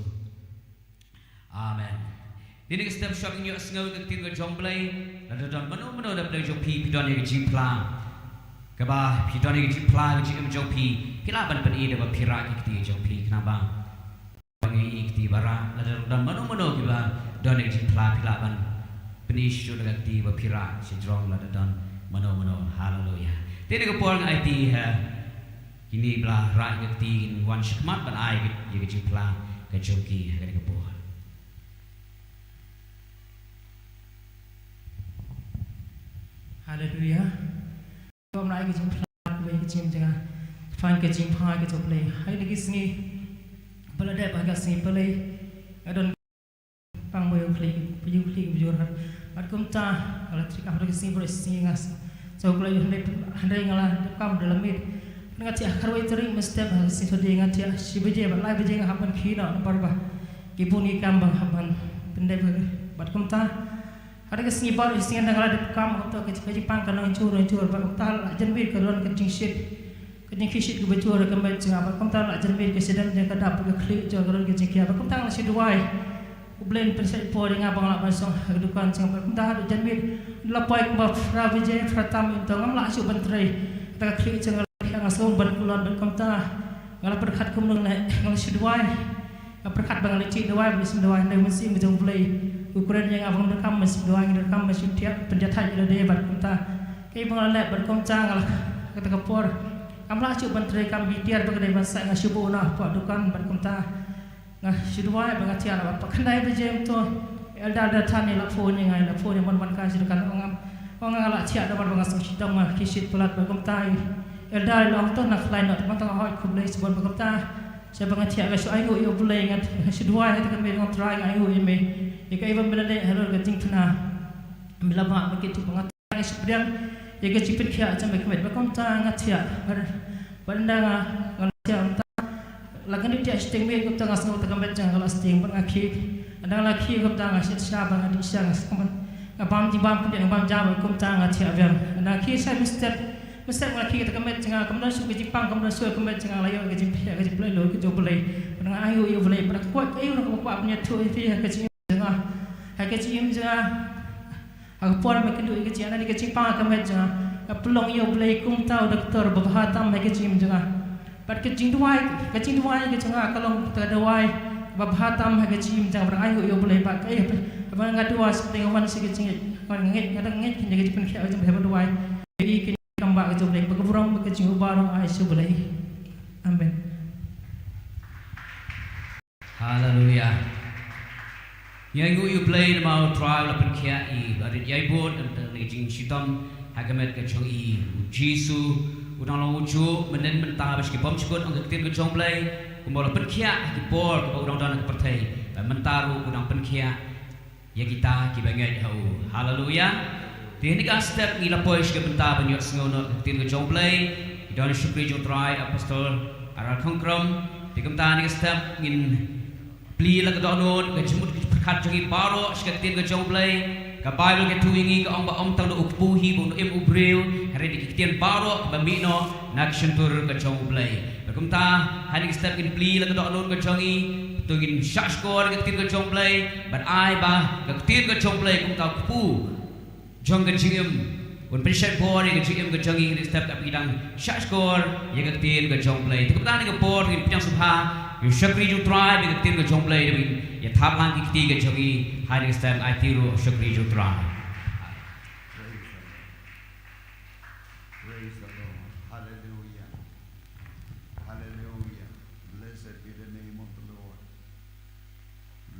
Amen. Te na ka step shwa ngin ïohsngew ïa ka ktien ka jong Blei. Lada don mano mano na pdeng jong phi, phi don ïa ka jingphla kaba, phi don ïa ka jingphla ka jingim jong phi, phi lah ban pyni da ba phi rah ïa ka kti jong phi, khnang ba ba ngi ïa ka kti ba rah. Lada don mano mano kiba don ïa ka jingphla, phi lah ban pyni shuh da ka kti ba phi rah sha jrong lada don mano mano. Haleluya. Te na ka por nga aiti ha kine ba la rah ïa ka kti kin wan shakhmat ban ai ïa ka jingphla ka jong ki ha kane ka por. Haleluya. Kum na ai ka jingphla, ka jingim jong nga, phan ka jingphla ka jong Blei. Hai da ki sngi ba la dep, ha ka sngi Blei, nga don pang ba ïu khlieh, ba ïu khlieh, ba ïu rhat. Bad kumta nga la trei ha ka sngi baroh, sngi nga sa, so Blei, hynrei, hynrei nga la dep kam da la miet. Nga thiah kharwei tarik mynstep, ha ka sngi Saturday nga thiah shi baje bad lai baje nga hap ban khie noh, namar ba ki bun ki kam ba nga hap ban pyndep. Bad kumta ha ka sngi baroh, sngi nga la dep kam, kumta ka jingpang ka nang jur jur, bad kumta la jan miet ka don ka jingshit, ka jingkhie shit kaba jur ha ka met jong nga, bad kumta la jan miet ka shadem jong ka dap, ka khlieh jong ka don ka jingkhia, bad kumta nga la shu duwai. U Blei un pynsait por ïa nga ba nga lah ban shong ha ka dukan jong nga, bad kumta haduh jan miet la poi kumba phra baje phra tam, kumta ngam lah shuh ban trei. Kata ka khlieh jong nga la khia, nga sngew ban kulon, bad kumta nga la pyrkhat kumno ne, nga la shu duwai. Nga pyrkhat ba nga la jied duwai, ba nga la shu duwai, hynrei u Mynsiem ka jong U Blei u kren ïa nga ba ngam donkam ban shu duwai, nga donkam ban shu thiah pynjah thait ïa lade, bad kumta kaei ba nga la leh, bad kumta nga la, kata ka por ngam lah shuh ban trei kam, ki tiar ba ka dei ban sait, nga shu buh noh hapoh dukan, bad kumta nga shu duwai ba nga thiah noh. Bad khyndai baje kumto Elder Dathan i la phone ïa nga, i la phone ïa nga ban wan kai sha dukan, ong nga, ong nga la thiah, namar ba nga sngew shitom, nga khie shit palat, bad kumta i Elder i la ong to nang khlaiñ noh, te kumta nga hoi khublei shibun, bad kumta shaba nga thiah nga shu ainguh ïa U Blei, nga shu duwai, ha kata ka miet nga ong Trai nga ainguh ïa me ïa kaei ba me la leh halor ka jingthna. Me la map ma ki, to ba nga thiah nga shu pdiang ïa ka jingpynkhiah jong me ka miet, bad kumta nga thiah. Bad, bad ynda nga, nga la thiah kumta, la kane thiah shiteng miet, kumta nga sngew ta ka met jong nga ka la sting, bad nga khie. Ynda nga la khie kumta nga shit sha, bad nga dih sha, nga sngew, nga bam jingbam khyndiat, nga bam ja, bad kumta nga thiah biang. Ynda nga khie sha mynstep Ka step nga la khie kata ka met jong nga, kam don shuh ka jingpang, kam don shuh ka met jong nga, la ïoh ka jingpynkhiah, ka jingpynlong ka jong U Blei. Bad nga ai ïa U Blei, bad nga kwah kaei ruh kaba kwah ban ïathuh ïa phi ha ka jingim jong nga. Ha ka jingim jong nga, ha ka por ba kynduh ïa ka jingïaid, ka jingpang ha ka met jong nga, nga pynlong ïa U Blei kumta u doktor babha tam ha ka jingim jong nga. Bad ka jingduwai, ka jingduwai ka jong nga ka long kata ka duwai babha tam ha ka jingim jong nga, bad nga ai ïa U Blei ba kaei ba nga duwai, sa te nga wan sha ka jingngeit, nga ngeit, nga dang ngeit kane ka jingpynkhiah, ka jingpynkhiah ba duwai. Ïa kane kam ba ka jong U Blei, ba ka burom, ba ka jingbaroh ai sha U Blei. Amen. Haleluya. Ngi ainguh ïa U Blei namar U Trai u la pynkhiah ïa i Barit Ïaibud, ynda ka jingshitom ha ka met ka jong i. U Jisu u dang long ujuh mynnin mynta, ba sha ki bymjukut, ong ka ktien ka jong U Blei, kumba u la pynkhiah ha ki por kaba u dang don ha ka pyrthei, ba mynta ruh u dang pynkhiah ïa kita kiba ngeit ha u. Haleluya. Te ha kane ka step ngi la poi sha ka bynta ban ïohsngew noh ka ktien ka jong U Blei. Ngi don ha u shakri jong U Trai, Apostol Aral Khongkrom. Te kumta ha kane ka step ngin plie la ka dohnud, ka jingmut ka jingpyrkhat jong ngi baroh sha ka ktien ka jong U Blei. Ka Baibl ka ïathuh ïa ngi, ka ong ba ym tang da u kpu hi ba un im u briew, hynrei da ki ktien baroh kiba mih noh na ka shyntur ka jong U Blei. Bad kumta ha kane ka step ngin plie la ka dohnud ka jong ngi, to ngin shahshkor ïa ka ktien ka jong U Blei, bad ai ba ka ktien ka jong U Blei kum ka kpu jong ka jingim, un pynshaitbor ïa ka jingim ka jong ngi ha kane ka step, katba ngi dang shahshkor ïa ka ktien ka jong U Blei. Te kumta ha kane ka por ngin pdiang sngewbha ïa u shakri jong U Trai ba ïa ka ktien ka jong U Blei, da ba ngin ïa thap lang ki kti ka jong ngi ha kane ka step. Ai ti ruh u shakri jong U Trai. Praise the Lord. Praise the Lord. Hallelujah. Hallelujah. Blessed be the name of the Lord.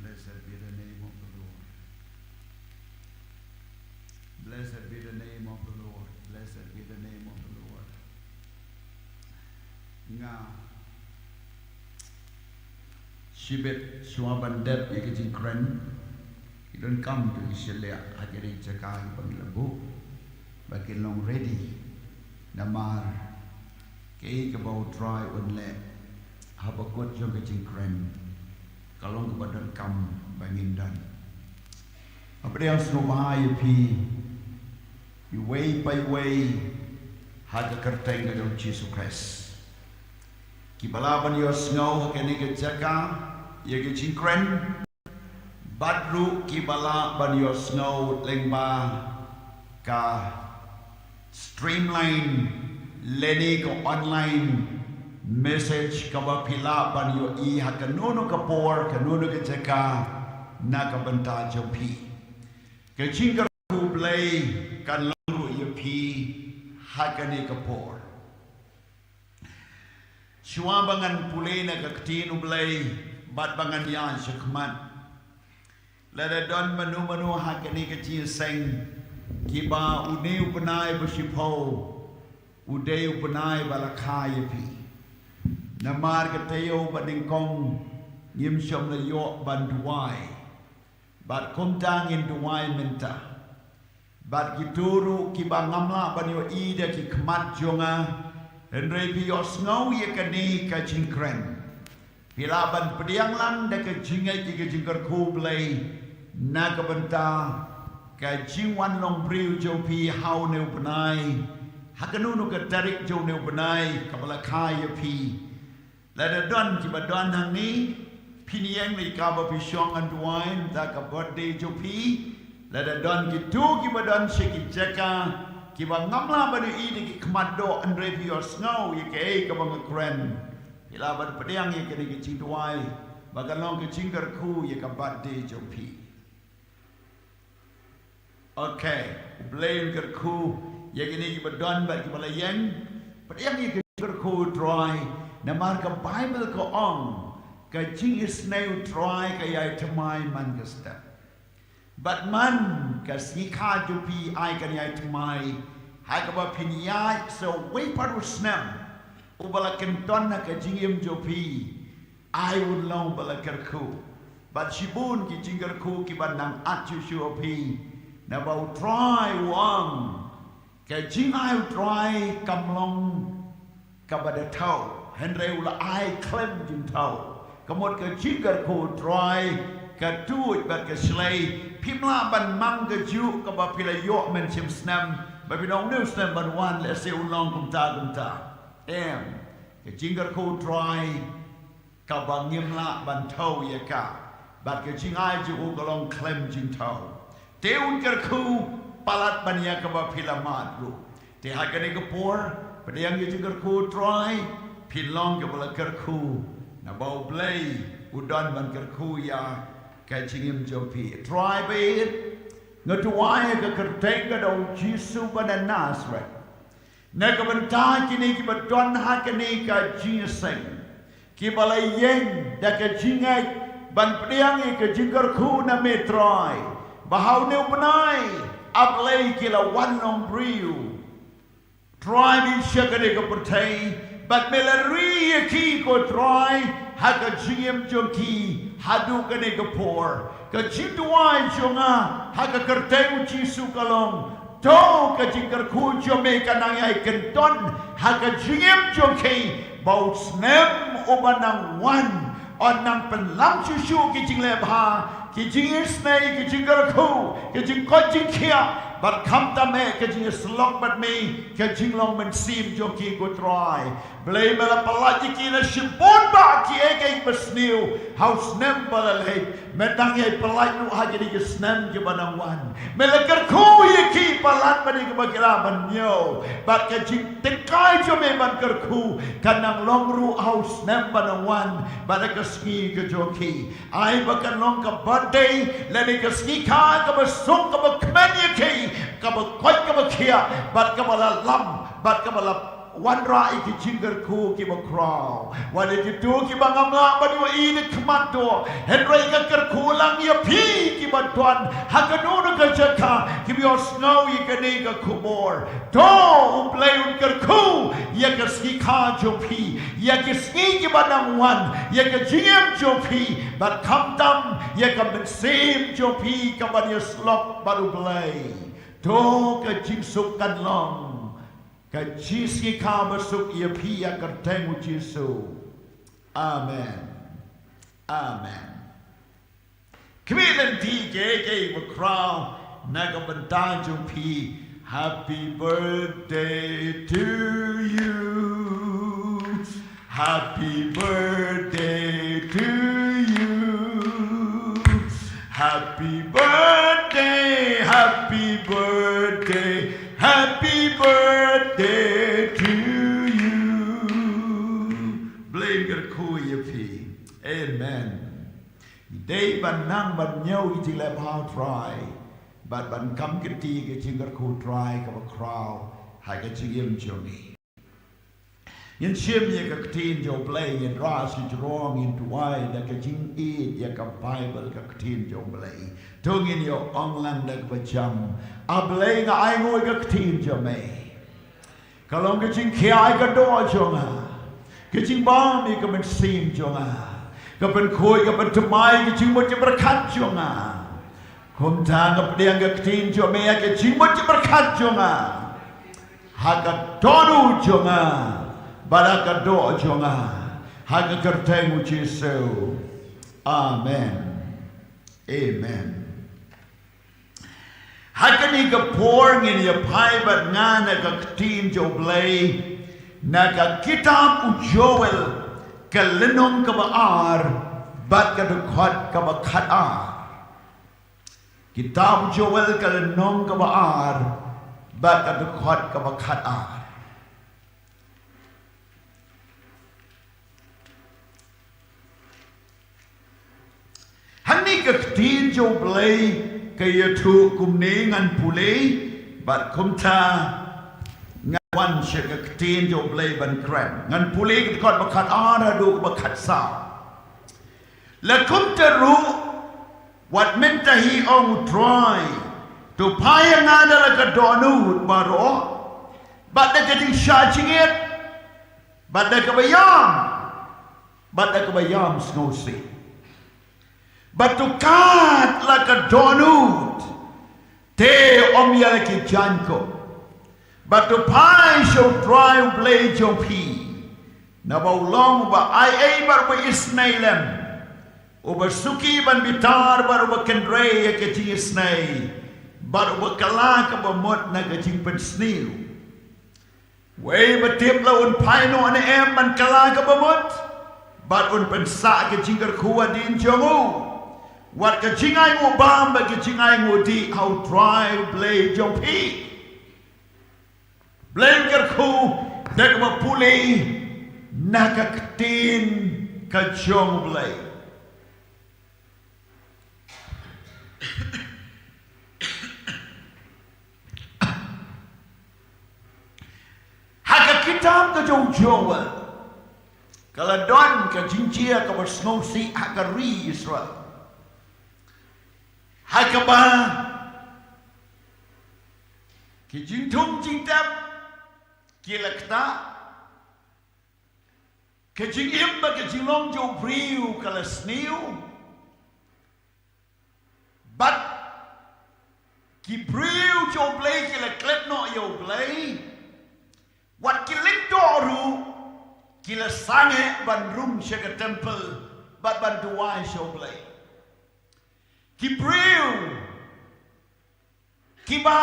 Blessed be the name of the Lord. Blessed be the name of the Lord. Blessed be the name of the Lord. Nga shibit shuwa ban dep ïa ka jingkren, ki donkam to ki shylliah ha ki ri jaka kiba ngi la buh, ba kin long ready. Namar kaei kaba U Trai un leh haba kut jong ka jingkren, ka long kaba donkam ba ngin don. Nga pdiang sngewbha ïa phi iwei pa iwei ha ka kyrteng ka jong U Jisu Khrist. Kiba lah ban ïohsngew ha kane ka jaka ïa ka jingkren, bad ruh kiba lah ban ïohsngew lyngba ka streamline lane ka online message kaba phi lah ban ïohi ha kano kano ka por, kano kano ka jaka na ka bynta jong phi. Ka jingkyrkhu U Blei kan long ruh ïa phi ha kane ka por. Shuwa ba ngan pule na ka ktien U Blei bad ba ngan ïaid shakhmat, lada don mano mano ha kane ka jingïaseng kiba une u bnai ba shiphew u dei u bnai ba la kha ïa phi. Namar ka taïew ba nyngkong ngim shym la ïoh ban duwai, bad kumta ngin duwai mynta. Bad kito ruh kiba ngam lah ban ïohi da ki khmat jong nga, hynrei phi ïohsngew ïa kane ka jingkren, phi lah ban pdiang lang da ka jingngeit ïa ka jingkyrkhu U Blei na ka bynta ka jingwan long briew jong phi ha une u bnai, ha kano kano ka tarik jong une u bnai kaba la kha ïa phi. Lada don kiba don hangne, phin ïeng lei kaba phi shong ban duwai mynta ka birthday jong phi. Lada don kito kiba don sha ki jaka kiba ngam lah ban ïohi da ki khmat doh, hynrei phi ïohsngew ïa kaei kaba nga kren, phi lah ban pdiang ïa kane ka jingduwai ba kan long ka jingkyrkhu ïa ka birthday jong phi. Okay, U Blei un kyrkhu ïa kine kiba don bad kiba la ïeng. Pdiang ïa ka jingkyrkhu U Trai, namar ka Baibl ka ong, ka jingisynei U Trai ka ïai thymmai man ka step. Bad man ka sngi kha jong phi ai kan ïai thymmai, ha kaba phin ïaid sa wei pat u snem uba la kynton ha ka jingim jong phi. Ai un long ba la kyrkhu. Bad shibun ki jingkyrkhu kiba nang at shuh shuh ha phi, naba U Trai u ong, ka jingai U Trai kam long kaba da thew, hynrei u la ai khlem jingthew. Ka mut ka jingkyrkhu U Trai ka tuid bad ka shlei. Phim lah ban mang kajuh kaba phi la ïoh mynshem snem Ba phin ong une u snem ban wan lehse un long kumta kumta. Em, ka jingkyrkhu Trai kaba ngim lah ban thew ïa ka, bad ka jingai jong u ka long khlem jingthew. Te un kyrkhu palat ban ïa kaba phi la mad ruh. Te ha kane ka por, pdiang ïa ka jingkyrkhu Trai, phin long kaba la kyrkhu, naba U Blei u don ban kyrkhu ïa ka jingim jong phi. Trai baieit, nga duwai ha ka kyrteng ka jong U Jisu ba na Nasareth, na ka bynta kine kiba don ha kane ka jingïaseng, kiba la ïeng da ka jingngeit ban pdiang ïa ka jingkyrkhu na me Trai, ba ha une u bnai, A Blei, ki la wan long briew. Trai, bad sha kane ka pyrthei, bad me la ri ïa ki ko Trai, ha ka jingim jong ki, haduh kane ka por. Ka jingduwai jong nga ha ka kyrteng U Jisu ka long, to ka jingkyrkhu jong me kan nang ïai kynthoh ha ka jingim jong ki, ba u snem uba nang wan un nang pynlong shuh shuh ki jingleh bha, ki jingisynei, ki jingkyrkhu, ki jingkoit jingkhiah, bad khamtam eh ka jingïasyllok bad me, ka jinglong mynsiem jong ki ko Trai. Blei, me la pyllait ïa ki na shibun bah kiei kiei basniew ha u snem ba la leit. Me dang ïai pyllait ruh ha kine ki snem kiba nang wan. Me la kyrkhu ïa ki palat bad ïa kiba ki lah ban ñiew. Bad ka jingtynkhie jong me ban kyrkhu kan nang long ruh ha u snem ba nang wan, bad ha ka sngi ka jong ki. Ai ba kan long ka birthday lane ka sngi kha kaba suk kaba kmen ïa ki, kaba koit kaba khiah, bad kaba la lam, bad kaba la wanrah ïa ki jingkyrkhu kiba khraw. Wat ïa kito kiba ngam lah ban ïohi da khmat doh, hynrei nga kyrkhu lang ïa phi kiba don ha kano kano ka jaka, kiba ïohsngew ïa kane ka khubor. To, U Blei un kyrkhu ïa ka sngi kha jong phi, ïa ki sngi kiba nang wan, ïa ka jingim jong phi, bad khamtam ïa ka mynsiem jong phi kaban ïasyllok bad U Blei. To ka jingsuk kan long ka jingsngewkha basuk ïa phi ha ka kyrteng U Jisu. Amen. Amen. Khmih lynti kiei kiei ba khraw na ka bynta jong phi. Happy birthday to you. Happy birthday to you. Happy birthday, happy birthday, happy birthday to you. Blei un kyrkhu ïa phi. Amen. Dei ban nang ban ñiew ki jingleh bha Trai, bad ban kam kti ki jingkyrkhu Trai kaba khraw ha ka jingim jong ngi. Ngin shim ïa ka ktien jong U Blei, ngin rah shajrong, ngin duwai da ka jingïeit ïa ka Baibl, ka ktien jong U Blei. To ngin ïa ong lang da kaba jam. A Blei, nga ai nguh ïa ka ktien jong me. Ka long ka jingkhia ïa ka doh jong nga, ka jingbam ïa ka mynsiem jong nga, ka pynkhuid, ka pynthymmai ïa ka jingmut jingpyrkhat jong nga. Kumta nga pdiang ka ktien jong me ïa ka jingmut jingpyrkhat jong nga, ha ka dohnud jong nga, bad ha ka doh jong nga, ha ka kyrteng U Jisu. Amen. Amen. Ha kane ka por ngin ïa phai bad nga na ka ktien jong U Blei, na ka kitab u Joel, ka lynnong kaba ar, bad ka dkhot kaba khatar. Kitab u Joel ka lynnong kaba ar, bad ka dkhot kaba khatar. Hangne ka ktien jong U Blei ka ïathuh kumne, ngan pule, bad kumta ngan wan sha ka ktien jong U Blei ban kren. Ngan pule ka dkhot ba khatar haduh ba khatsaw. La kumta ruh, wat mynta hi, ong U Trai, to phai ïa nga da la ka dohnud baroh, bad da ka jingshah jingit, bad da kaba ïam, bad da kaba ïam sngewsih. Bad to kad la ka dohnud, te ym ïa la ki jaiñkup. Bad to phai sha U Trai U Blei jong phi, naba u long uba aiei bad uba isynei lem, uba suki ban bitar bad uba kynrei ïa ka jingisynei. Bad uba kylla kaba mut na ka jingpynsniew. Wei ba tip la un phai noh ne em ban kylla kaba mut, bad un pynsah ka jingkyrkhu hadien jong u. Wat ka jingainguh bam bad ka jingainguh dih ha U Trai U Blei jong phi. Blei un kyrkhu da kaba pule na ka ktien ka jong U Blei. Ha ka kitab ka jong u Joel ka la don ka jingjia kaba sngewsih ha ka ri Israel. Ha kaba ki jingthung jingtep ki la ktah, ka jingim bad ka jinglong jong u briew ka la sniew. Bad ki briew jong U Blei ki la klet noh ïa U Blei. Wat ki lyngdoh ruh ki la sangeh ban rung sha ka temple bad ban duwai sha U Blei. Ki briew kiba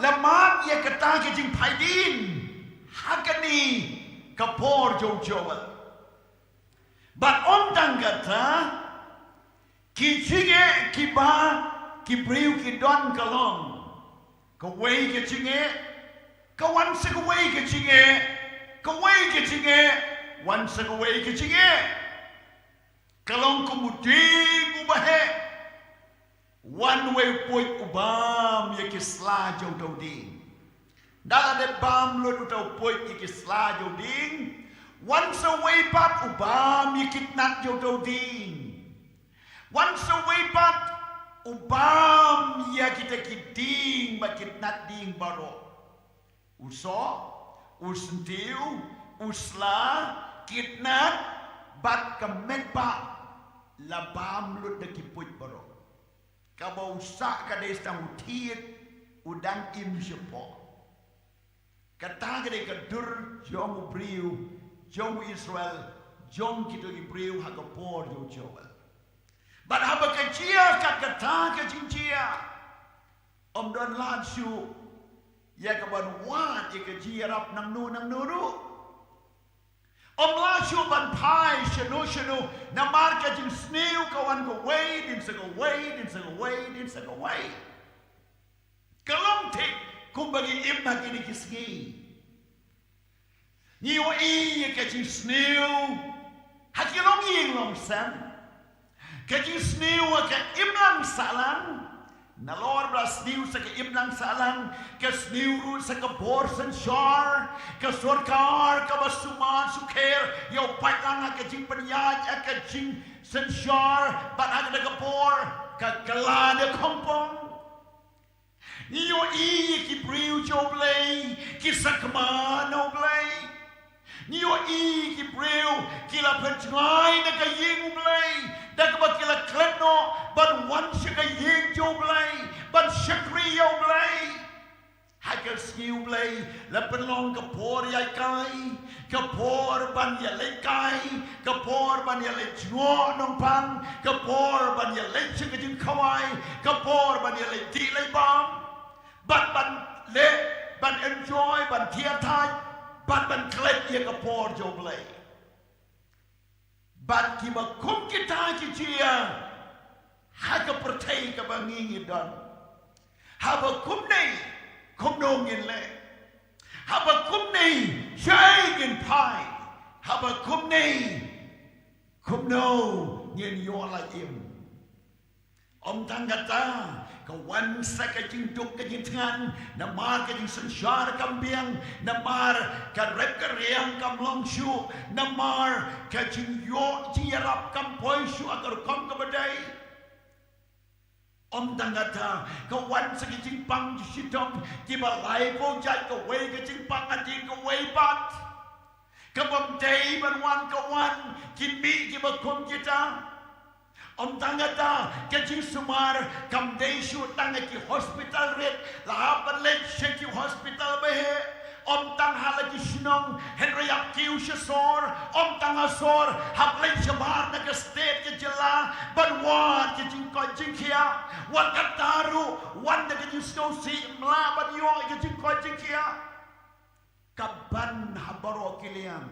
la mad ïa kata ka jingphaidien ha kane ka por jong u Joel. Bad ym tang kata, ki jingeh kiba ki briew ki don ka long kawei ka jingeh, ka wan sa kawei ka jingeh, kawei ka jingeh, wan sa kawei ka jingeh. Ka long kum u dieng uba heh. Wan uwei u puit u bam ïa ki sla jong uta u dieng. Nda la dep bam lut uta u puit ïa ki sla jong u dieng, wan sa uwei pat u bam ïa ki tnat jong uta u dieng. Wan sa uwei pat u bam ïa kita ki dieng bad ki tnat dieng baroh. U soh, u syntiew, u sla, ki tnat, bad ka metbah la bam lut da ki puit baroh. Kaba u sah ka dei tang u thied, u dang im shapoh. Kata ka dei ka dur jong u briew, jong u Israel, jong kito ki briew ha ka por jong u Joel. Bad haba ka jia kat kata ka jingjia, ym don lad shuh ïa ka ban wad ïa ka jingïarap nangno nangno ruh. Ym lah shuh ban phai shano shano namar ka jingsniew ka wan kawei din sa kawei din sa kawei din sa kawei. Ka long thik kumba ngi im ha kine ki sngi. Ngi ïohi ïa ka jingsniew ha ki longïing longsem. Ka jingsniew ha ka imlang sahlang. Nalor ba la sniew sa ka imlang sahlang, ka sniew ruh sa ka bor synshar. Ka sorkar kaba sumar sukher ïa u paidlang ha ka jingpynïaid ha ka jingsynshar bad ha kata ka por ka kylla da khongpong. Ngi ïohi ïa ki briew jong U Blei ki sakma na U Blei. Ngi ïohi ïa ki briew ki la pynjngai na ka ïing U Blei da kaba ki la klet noh ban wan sha ka ïing jong U Blei ban shakri ïa U Blei. Ha ka sngi U Blei la pynlong ka por ïaid kai, ka por ban ïaleit kai, ka por ban ïaleit jngoh nongpang, ka por ban ïaleit sha ka jingkhawai, ka por ban ïaleit dih leit bam. Bad ban leh, ban enjoy, ban thiah thait, bad ban klet ïa ka por jong U Blei. Bad kiba kum kita ki jia ha ka pyrthei kaba ngi ngi don. Haba kumne kumno ngin leh? Haba kumne shaei ngin phai? Haba kumne kumno ngin ïoh la im? Ym tang kata, ka wan sa ka jingduk ka jingthngan namar ka jingsynshar kam biang, namar ka rep ka riang kam long shuh, namar ka jingïoh jingïarap kam poi shuh ha ka rukom kaba dei. Ym tang kata, ka wan sa ka jingpang jingshitom kiba laiphew jait, kawei ka jingpang hadien kawei pat. Kaba ym dei ban wan ka wan, ki mih kiba kum kita. Ym tang kata, ka jingsumar kam dei shuh tang ha ki hospital rit, la hap ban leit sha ki hospital ba heh. Ym tang ha la ki shnong, hynrei ap ki sha sor, ym tang ha sor, hap leit shabar na ka state ka jylla, ban wad ka jingkoit jingkhiah, wat kata ruh, wan da ka jingsngewsih, ym lah ban ïoh ka jingkoit jingkhiah. Ka ban ha baroh ki liang.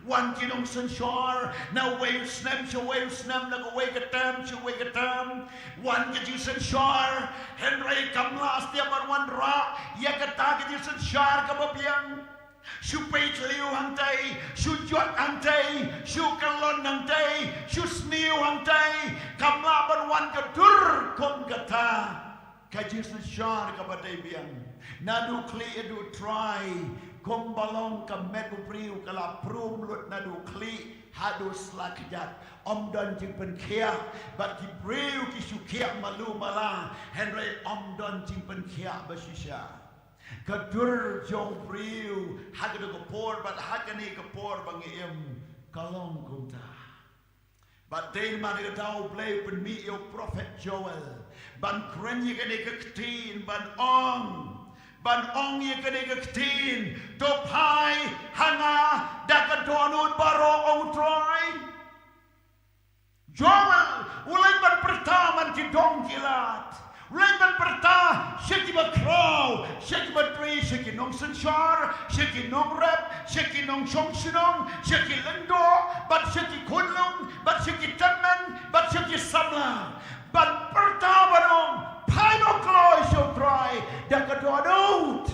Wan ki nongsynshar, na wei u snem sha wei u snem, na kawei ka term sha wei ka term. Wan ka jingsynshar, hynrei kam lah stet ban wanrah ïa kata ka jingsynshar kaba biang. Shu peit liu hangtei, shu jot hangtei, shu kyllon hangtei, shu sniew hangtei, kam lah ban wan ka dur kum kata ka jingsynshar kaba dei biang. Naduh khlieh haduh trai, kumba long ka met u briew ka la prum lut naduh khlieh haduh sla kjat. Ym don jingpynkhiah, bad ki briew ki shu khiah malu mala, hynrei ym don jingpynkhiah ba shisha. Ka dur jong u briew ha kata ka por bad ha kane ka por ba ngi im ka long kumta. Bad dei namar kata U Blei u pynmih ïa u prophet Joel ban kren ïa kane ka ktien, ban ong, ban ong ïa kane ka ktien, to phai ha nga da ka dohnud baroh, ong u Trai. Joel u leit ban pyrta man ki dong ki lad. U leit ban pyrta sha kiba khraw, sha kiba trei, sha ki nongsynshar, sha ki nongrep, sha ki nongshong shnong, sha ki lyngdoh, bad sha ki khunlung, bad sha ki tymmen, bad sha ki samla. Ban pyrta ban ong, phai noh kloi sha u Trai da ka dohnud.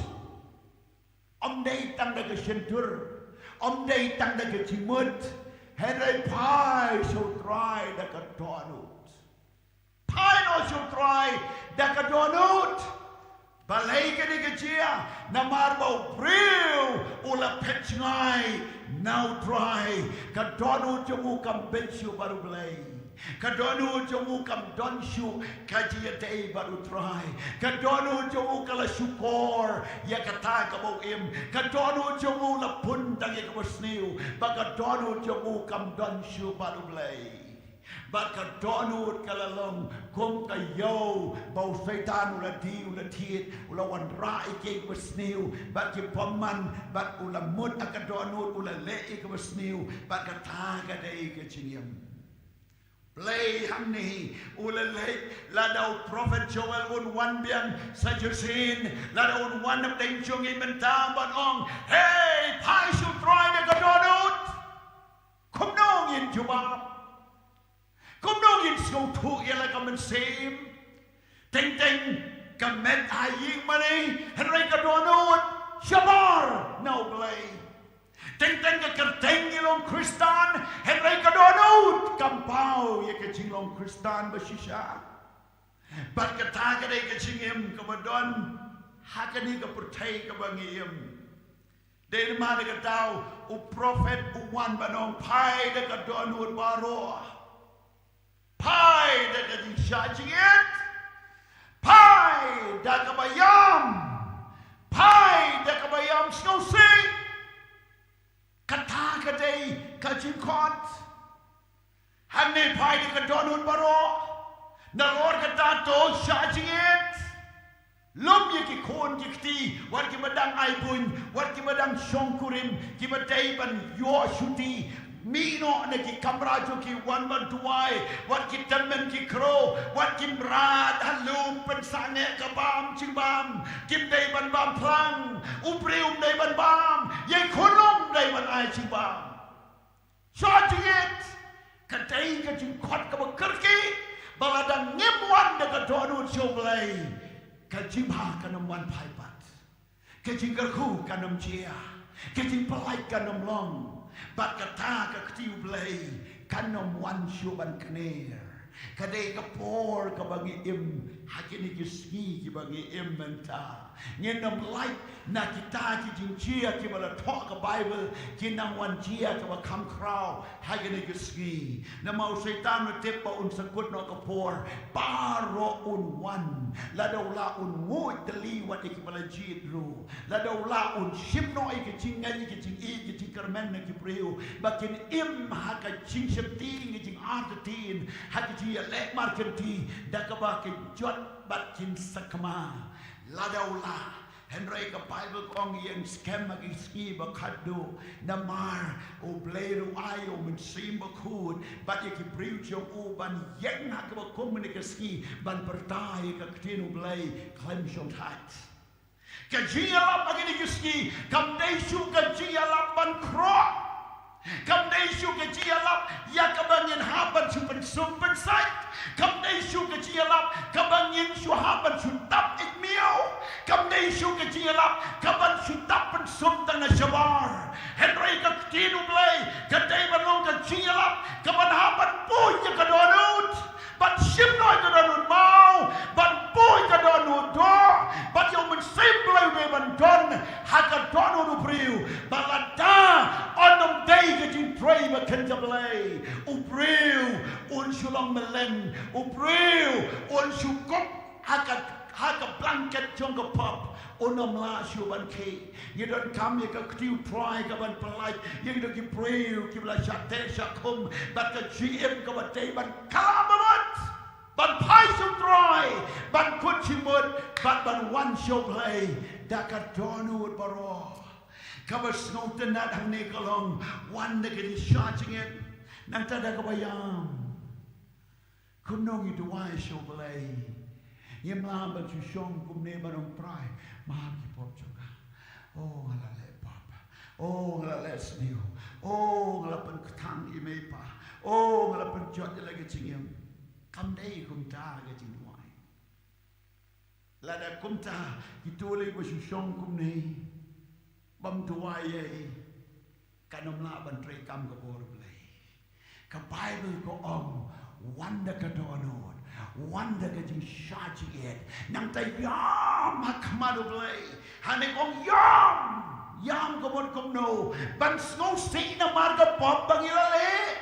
Ym dei tang da ka shyntur, ym dei tang da ka jingmut, hynrei phai sha u Trai da ka dohnud. Phai noh sha u Trai da ka dohnud. Balei kane ka jia? Namar ba u briew u la phet jngai na u Trai. Ka dohnud jong u kam beiñ shuh bad U Blei. Ka dohnud jong u kam don shuh ka jingïadei bad u Trai. Ka dohnud jong u ka la shukor ïa kata kaba u im. Ka dohnud jong u la pun tang ïa kaba sniew. Bad ka dohnud jong u kam don shuh bad U Blei. Bad ka dohnud ka la long kum ka ïew ba u Soitan u la die, u la thied, u la wanrah ïa kiei kiba sniew bad ki bymman, bad u la mut ha ka dohnud, u la leh ïa kiba sniew, bad kata ka dei ka jingim. Blei hangne u la leit, lada u prophet Joel un wan biang sa shisien, lada un wan hapdeng jong ngi mynta ban ong, hei, phai sha u Trai da ka dohnud. Kumno ngin jubab? Kumno ngin sngewthuh ïa la ka mynsiem? Teng teng ka met ha ïing mane, hynrei ka dohnud shabar na U Blei. Teng teng ka kyrteng ngi long Khristan, hynrei ka dohnud kam paw ïa ka jinglong Khristan ba shisha. Bad kata ka dei ka jingim kaba don ha kane ka pyrthei kaba ngi im. Dei namar kata u prophet u wan ban ong, phai da ka dohnud baroh. Phai da ka jingshah jingit. Phai da kaba ïam. Phai da kaba ïam sngewsih. Kata ka dei ka jingkhot. Hangne phai da ka dohnud baroh. Nalor kata to shah jingit. Lum ïa ki khun ki kti, wat kiba dang ai buiñ, wat kiba dang shongkurim, kiba dei ban ïoh shuti. Mih noh na ki kamra jong ki, wan ban duwai, wat ki tymmen ki khroo, wat ki mrad ha lum pynsangeh ka bam jingbam. Kim dei ban bam phlang, u briew um dei ban bam, ïa i khunlung um dei ban ai jingbam. Shah jingit, ka dei ka jingkhot kaba kyrkieh, ba lada ngim wan da ka dohnud sha U Blei, ka jingim kan ym wan phai pat. Ka jingkyrkhu kan ym jia, ka jingpyllait kan ym long, bad kata ka kti U Blei kan ym wan shuh ban kner. Ka dei ka por kaba ngi im ha kine ki sngi kiba ngi im mynta. Ngin ym lait na kita ki jingjia kiba la thoh ka Baibl, ki nang wan jia kaba kham khraw ha kine ki sngi. Namar u Soitan u tip ba un sa kut noh ka por, baroh un wan. Lada u lah un nguid tylli wat ïa kiba la jied ruh. Lada u lah un shim noh ïa ki jingngeit, ïa ki jingïeit, ïa ki jingkyrmen na ki briew ba kin im ha ka jingsheptieng, ka jingartatien, ha ka jingïaleh markynti, da kaba kin jot bad kin sakma. Lada u lah, Hynrei ka Baibl ka ong ïeng skhem ha ki sngi ba khatduh, namar U Blei ruh u ai ïa U Mynsiem Bakhuid bad ïa ki briew jong u ban ïeng ha kaba kum kine ki sngi ban pyrta ïa ka ktien U Blei khlem shongthait. Ka jingïalap ha kine ki sngi kam dei shuh ka jingïalap ban khroh. Kam dei shuh ka jingïalap ïa kaba ngin hap ban shu pynsum pynsait. Kam dei shuh ka jingïalap kaba ngin shu hap ban shu tap ïa miaw. Kam dei shuh ka jingïalap kaban shu tap pynsum tang na shabar. Hynrei ka ktien U Blei ka dei ban long ka jingïalap kaban hap ban poi ïa ka dohnud, ban shim noh ïa ka dohnud maw, ban poi ïa ka dohnud doh, ban ïa U Mynsiem Blei u dei ban don ha ka dohnud u briew. Bad lada un ym dei ka jingtrei ba kynja Blei, u briew un shu long mlien, u briew un shu kup ha ka, ha ka blanket jong ka pop, un ym lah shuh ban khie. Ngi donkam ïa ka kti U Trai kaban pyllait ïa kito ki briew kiba la shah teh shah khum bad ka jingim kaba dei ban kylla bamut, ban phai sha U Trai, ban kut jingmut bad ban wan sha U Blei da ka dohnud baroh. Kaba sngewtynnat hangne ka long, wan da ka jingshah jingit, nangta da kaba ïam. Kumno ngi duwai sha U Blei? Ngim lah ban shu shong kumne ban ong, Trai, map ki pop jong nga. O nga la leh pop. O nga la leh sniew. O nga la pynkthang ïa mei pa. O nga la pynjot ïa la ka jingim. Kam dei kumta ka jingduwai. Lada kumta, kito lei ba shu shong kumne bym duwai ei, kan ym lah ban trei kam ka bor U Blei. Ka Baibl ka ong, wan da ka dohnud, wan da ka jingshah jingit, nangta ïam ha khmat U Blei. Hangne ka ong ïam, ïam ka mut kumno? Ban sngewsih namar ka pop ba ngi la leh.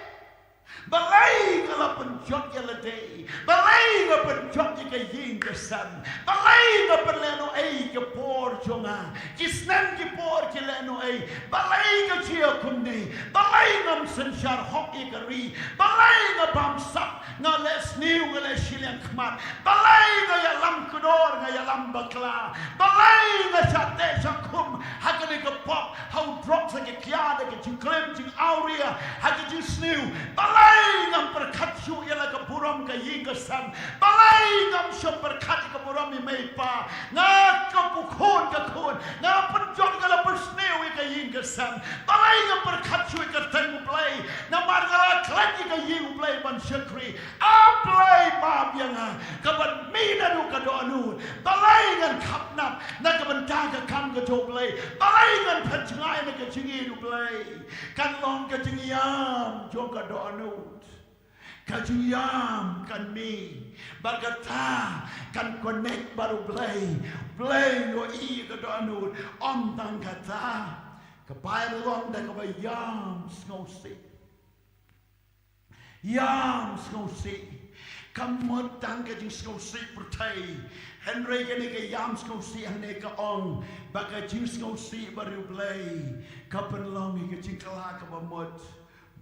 Balei nga la pynjot ïa lade? Balei nga pynjot ïa ka ïing ka sem? Balei nga pynlehnohei ka por jong nga? Ki snem ki por ki lehnohei. Balei ka jia kumne? Balei ngam synshar hok ïa ka ri? Balei nga bamsap, nga leh sniew, nga leh shiliang khmat? Balei nga ïalam kdor, nga ïalam bakla? Balei nga shah teh shah khum ha kane ka pop, ha u drugs, ha ka khia, da ka jingklim jingawria, ha ka jingsniew? Balei ngam pyrkhat shuh ïa la ka burom ka ïing ka sem? Balei ngam shym pyrkhat ïa ka burom ïa mei pa? Nga ka pu khun ka khun, nga la pynjot, nga la pynsniew ïa ka ïing ka sem. Balei ngam pyrkhat shuh ïa ka kyrteng U Blei? Namar nga la klet ïa ka ïing U Blei ban shakri. A Blei, map ïa nga kaban mih naduh ka dohnud. Balei ngan khapnap na ka bynta ka kam ka jong U Blei? Balei ngan phet jngai na ka jingïeit U Blei? Kan long ka jingïam jong ka dohnud. Ka jingïam kan mih bad kata kan connect bad U Blei. Blei, ïohi ka dohnud. Ym tang kata, ka Baibl ka ong da kaba ïam sngewsih. Ïam sngewsih. Kam mut tang ka jingsngewsih pyrthei. Hynrei kane ka ïam sngewsih hangne ka ong ba ka jingsngewsih bad U Blei ka pynlong ïa ka jingkylla kaba mut.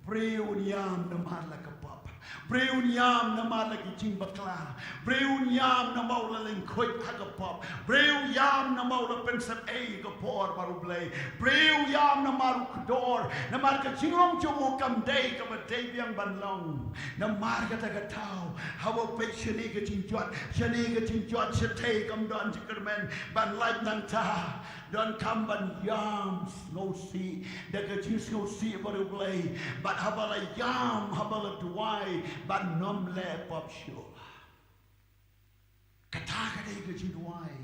Briew un ïam namar la ka pop. Briew un ïam namar la ki jingbakla. Briew un ïam namar u la lyngkhuid ha ka pop. Briew ïam namar u la pynsep ei ka por bad U Blei. Briew ïam namar u kdor, namar ka jinglong jong u kam dei kaba dei biang ban long. Namar kata ka daw, haba peit shane ka jingjot, shane ka jingjot, shatei kam don jingkyrmen ban lait nangta. Donkam ban ïam sngewsih da ka jingsngewsih bad U Blei. Bad haba la ïam, haba la duwai, ban ym leh pop shuh. Kata ka dei ka jingduwai.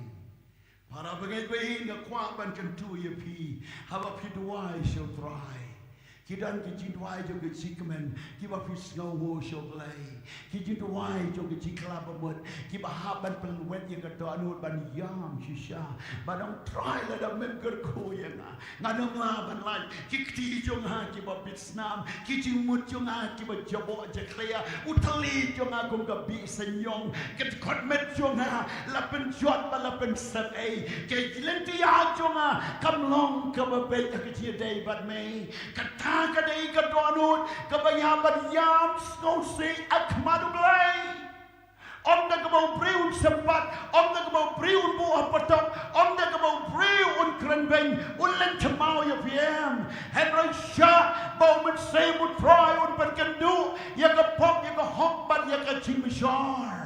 Para bangeit ba ïeit, nga kwah ban kyntu ïa phi, haba phi duwai sha U Trai, ki don ki jingduwai jong ka jingkmen kiba phi sngewnguh sha U Blei, ki jingduwai jong ka jingkylla ba mut kiba hap ban pynwit ïa ka dohnud ban ïam shisha, ban ong, Trai, lada mem kyrkhu ïa nga, ngan ym lah ban lait. Ki kti jong nga kiba bit snam, ki jingmut jong nga kiba jaboh jakhlia, u thylli jong nga kum ka bih sniang, ka dkhot met jong nga la pynjot bad la pynsep ei, ka lynti jong nga kam long kaba beit ha ka jingïadei bad me. Kata ka dei ka dohnud kaba ïa ban ïam sngewsih ha khmat U Blei. Ym da kaba u briew un sympat, ym da kaba u briew un buh ha patok, ym da kaba u briew un kren beiñ, un len thymmai ïa phi em. Hynrei shah ba u Mynsiem U Trai un pynkynduh ïa ka pop, ïa ka hok bad ïa ka jingmynsiem.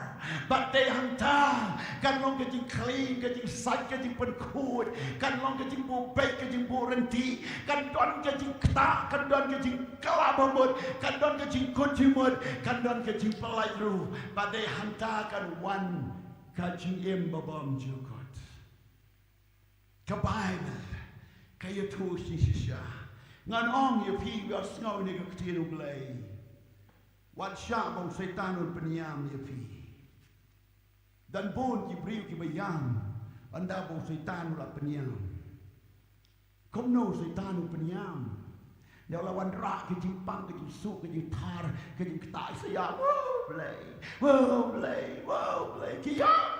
Bad dei hangta kan long ka jingkhlieh, ka jingsait, ka jingpynkhuid, kan long ka jingbuh beit, ka jingbuh rynti, kan don ka jingktah, kan don ka jingkylla bamut, kan don ka jingkut jingmut, kan don ka jingpyllait ruh. Bad dei hangta kan wan ka jingim babymjukut. Ka Baibl ka ïathuh shisha. Ngan ong ïa phi, ïa sngew ïa ka ktien U Blei. Wat shah ba u Soitan un pynïam ïa phi. Don bun ki briew kiba ïam ynda ba u Soitan u la pynïam. Kumno u Soitan u pynïam? Ynda u la wanrah ka jingpang, ka jingsuk, ka jingthar, ka jingktah, sa ïam, "Wow Blei, wow Blei, wow Blei," ki ïam.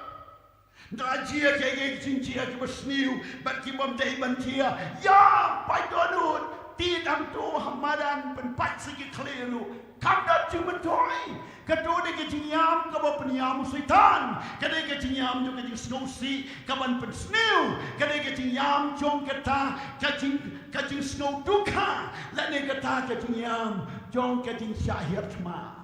Ynda la jia kiei kiei ki jingjia kiba sniew bad ki bym dei ban jia, ïam, pait dohnud, tied hangto ha madan, pynpait sa ki khlieh ruh. Kam don jingmyntoi. Kato dei ka jingïam kaba pynïam u Soitan. Ka dei ka jingïam jong ka jingsngewsih kaban pynsniew. Ka dei ka jingïam jong kata ka jing, ka jingsngew dukha. Lane kata ka jingïam jong ka jingshah hiar thma.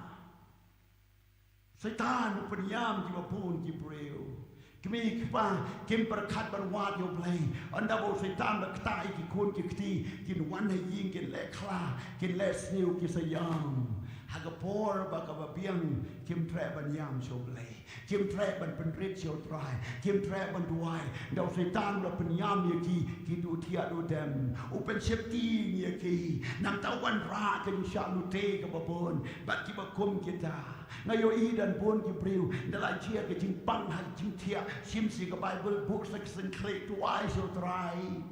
Soitan u pynïam kiba bun ki briew. Kmie kpa kim pyrkhat ban wad ïa U Blei. Ynda ba u Soitan u la ktah ïa ki khun ki kti, kin wan ha ïing, kin leh khla, kin leh sniew, ki sa ïam. Ha ka por ba kaba biang kim treh ban ïam sha U Blei. Kim treh ban pynrit sha U Trai. Kim treh ban duwai. Ynda u Soitan u la pynïam ïa ki, ki duh thiah duh dem. U pynsheptieng ïa ki. Nangta wanrah ka jingshah lute kaba bun bad kiba kum kita. Nga ïohi don bun ki briew, ynda la jia ka jingpang ha ka jingthiah, shim sa ka Baibl, buh sa ka syngkhlieh, duwai sha U Trai.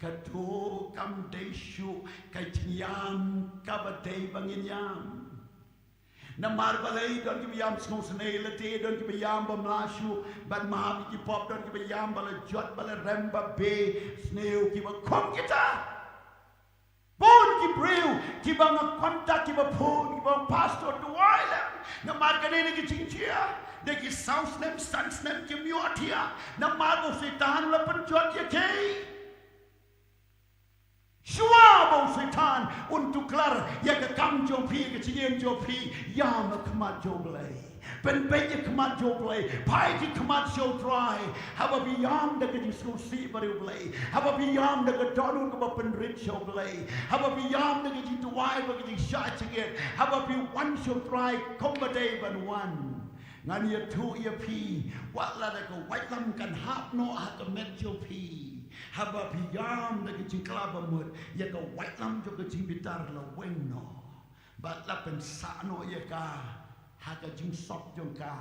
Kato kam dei shuh ka jingïam kaba dei ba ngin ïam. Namar balei? Don kiba ïam sngewsynei lade, don kiba ïam bym lah shuh ban map ïa ki pop, don kiba ïam ba la jot, ba la rem, ba beh, sniew, kiba kum kita. Bun ki briew kiba nga contact, kiba phone, kiba ong, "Pastor, duwai lem. Namar kane na ka jingjia, da ki saw snem, san snem kim ïohthiah. Namar ba u Soitan u la pynjot ïa ki." Shuwa ba u Soitan un tuklar ïa ka kam jong phi, ïa ka jingim jong phi, ïam ha khmat jong U Blei. Pynbeit ïa khmat jong U Blei, phai ki khmat sha U Trai. Haba phi ïam da ka jingsngewsih bad U Blei, haba phi ïam da ka dohnud kaba pynrit sha U Blei, haba phi ïam da ka jingduwai bad ka jingshah jingit, haba phi wan sha U Trai kumba dei ban wan, ngan ïathuh ïa phi, wat la da ka waitlam kan hap noh ha ka met jong phi, haba phi ïam da ka jingkylla bamut, ïa ka waitlam jong ka jingbitar la weng noh. Bad la pynsah noh ïa ka ha ka jingsop jong ka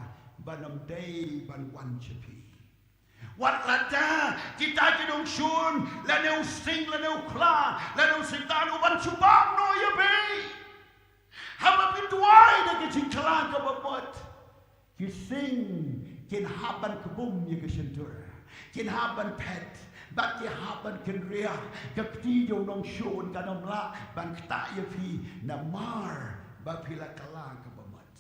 ban ym dei ban wan sha phi. Wat lada kita ki nongshun, lane u sing, lane u khla, lane u Soitan u ban shu bam noh ïa phi. Haba phi duwai da ka jingkylla kaba mut, ki sing kin hap ban kbum ïa ka shyntur, kin hap ban phet, bad ki hap ban kynriah. Ka kti jong u nongshun kan ym lah ban ktah ïa phi namar ba phi la kylla kaba mut.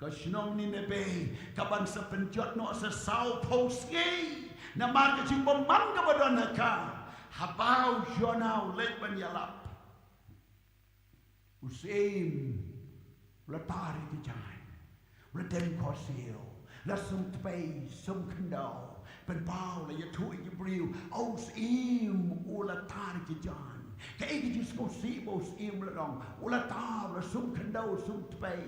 Ka shnong Nineveh ka ban sa pynjot noh sa sawphew sngi namar ka jingbymman kaba don ha ka. Haba u Jonah u leit ban ïalap, u syiem u la tar ïa ki jaiñ, u la dem khohsiew, la sum tpei sum khyndew. Pynpaw, la ïathuh ïa ki briew, u syiem u la tar ïa ki jaiñ. Kaei ka jingsngewsih ba u syiem u la long? U la tar, u la sum khyndew sum tpei.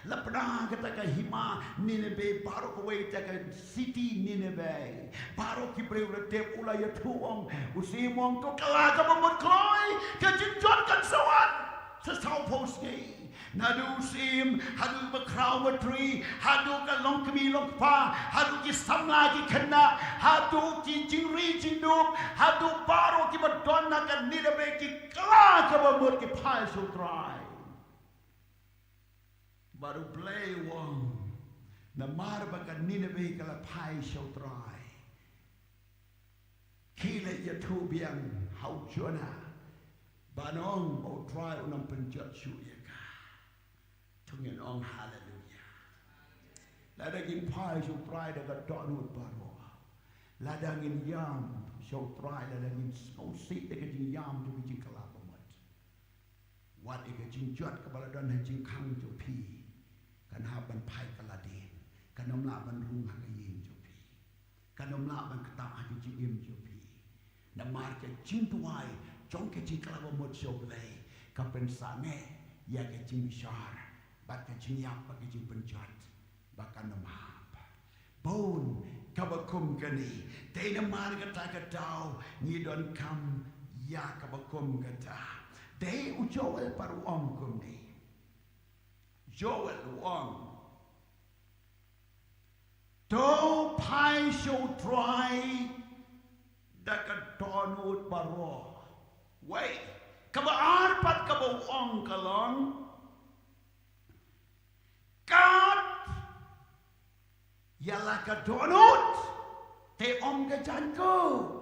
La pynah kata ka hima Nineveh, baroh kawei, kata ka city Nineveh. Baroh ki briew la tip, u la ïathuh, ong, u syiem u ong, to kylla kaba mut kloi, ka jingjot kan sa wan sa sawphew sngi. Naduh u syiem haduh ba khraw ba tri, haduh ka longkmie longkpa, haduh ki samla ki khynnah, haduh ki jingri jingdup, haduh baroh kiba don ha ka Nineveh ki kylla kaba mut, ki phai sha U Trai. Bad U Blei u ong, namar ba ka Nineveh ka la phai sha U Trai, khie leit ïathuh biang ha u Jonah ban ong ba U Trai un ym pynjot shuh ïa ka. To ngin ong haleluia. Lada ngin phai sha U Trai da ka dohnud baroh. Lada ngin ïam sha U Trai, lada ngin sngewsih da ka jingïam jong ka jingkylla bamut. Wat ïa ka jingjot kaba la don ha jingkhang jong phi, kan hap ban phai ka la dien, kan ym lah ban rung ha ka ïing jong phi, kan ym lah ban ktah ha ka jingim jong phi. Namar ka jingduwai jong ka jingkylla bamut sha U Blei ka pynsangeh ïa ka jingbishar bad ka jingïap bad ka jingpynjot ba kan ym hap. Bun kaba kum kane. Dei namar kata ka daw ngi donkam ïa kaba kum kata. Dei u Joel pat u ong kumne. Joel u ong, to phai sha U Trai da ka dohnud baroh. Wei, kaba ar pat kaba u ong ka long, kat ïa la ka dohnud, te ym ka jaiñkup.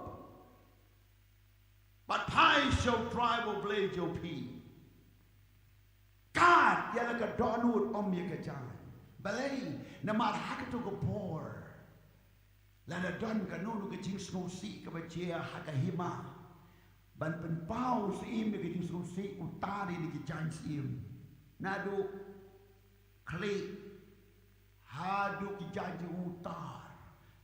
Bad phai sha U Trai U Blei jong phi. Kat ïa la ka dohnud, ym ïa ka jaiñ. Balei? Namar ha kato ka por, lada don kano kano ka jingsngewsih kaba jia ha ka hima, ban pynpaw syiem ïa ka jingsngewsih, u tar ïa ki jaiñ syiem. Naduh khlieh haduh ki jaiñ jong u tar.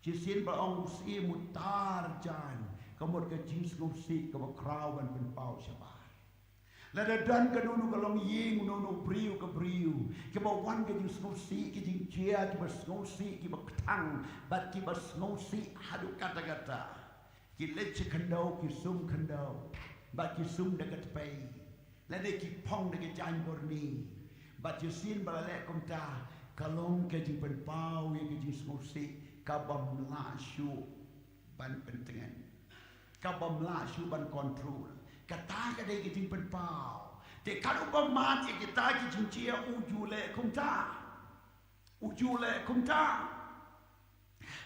Shisien ba ong u syiem u tar jaiñ, ka mut ka jingsngewsih kaba khraw ban pynpaw shabar. Lada don kano kano ka longïing, kano kano briew ka briew, kiba wan ka jingsngewsih, ki jingjia, kiba sngewsih, kiba kthang bad kiba sngewsih haduh katta katta. Ki leit sha khyndew, ki sum khyndew bad ki sum da ka tpei, lane ki phong da ka jaiñbyrni. Bad shisien ba la leh kumta, ka long ka jingpynpaw ïa ka jingsngewsih kabym lah shuh ban pyntngen, kabym lah shuh ban control. Kata ka dei ka jingpynpaw. Te katba mad ïa kita ki jingjia, u ju leh kumta. U ju leh kumta.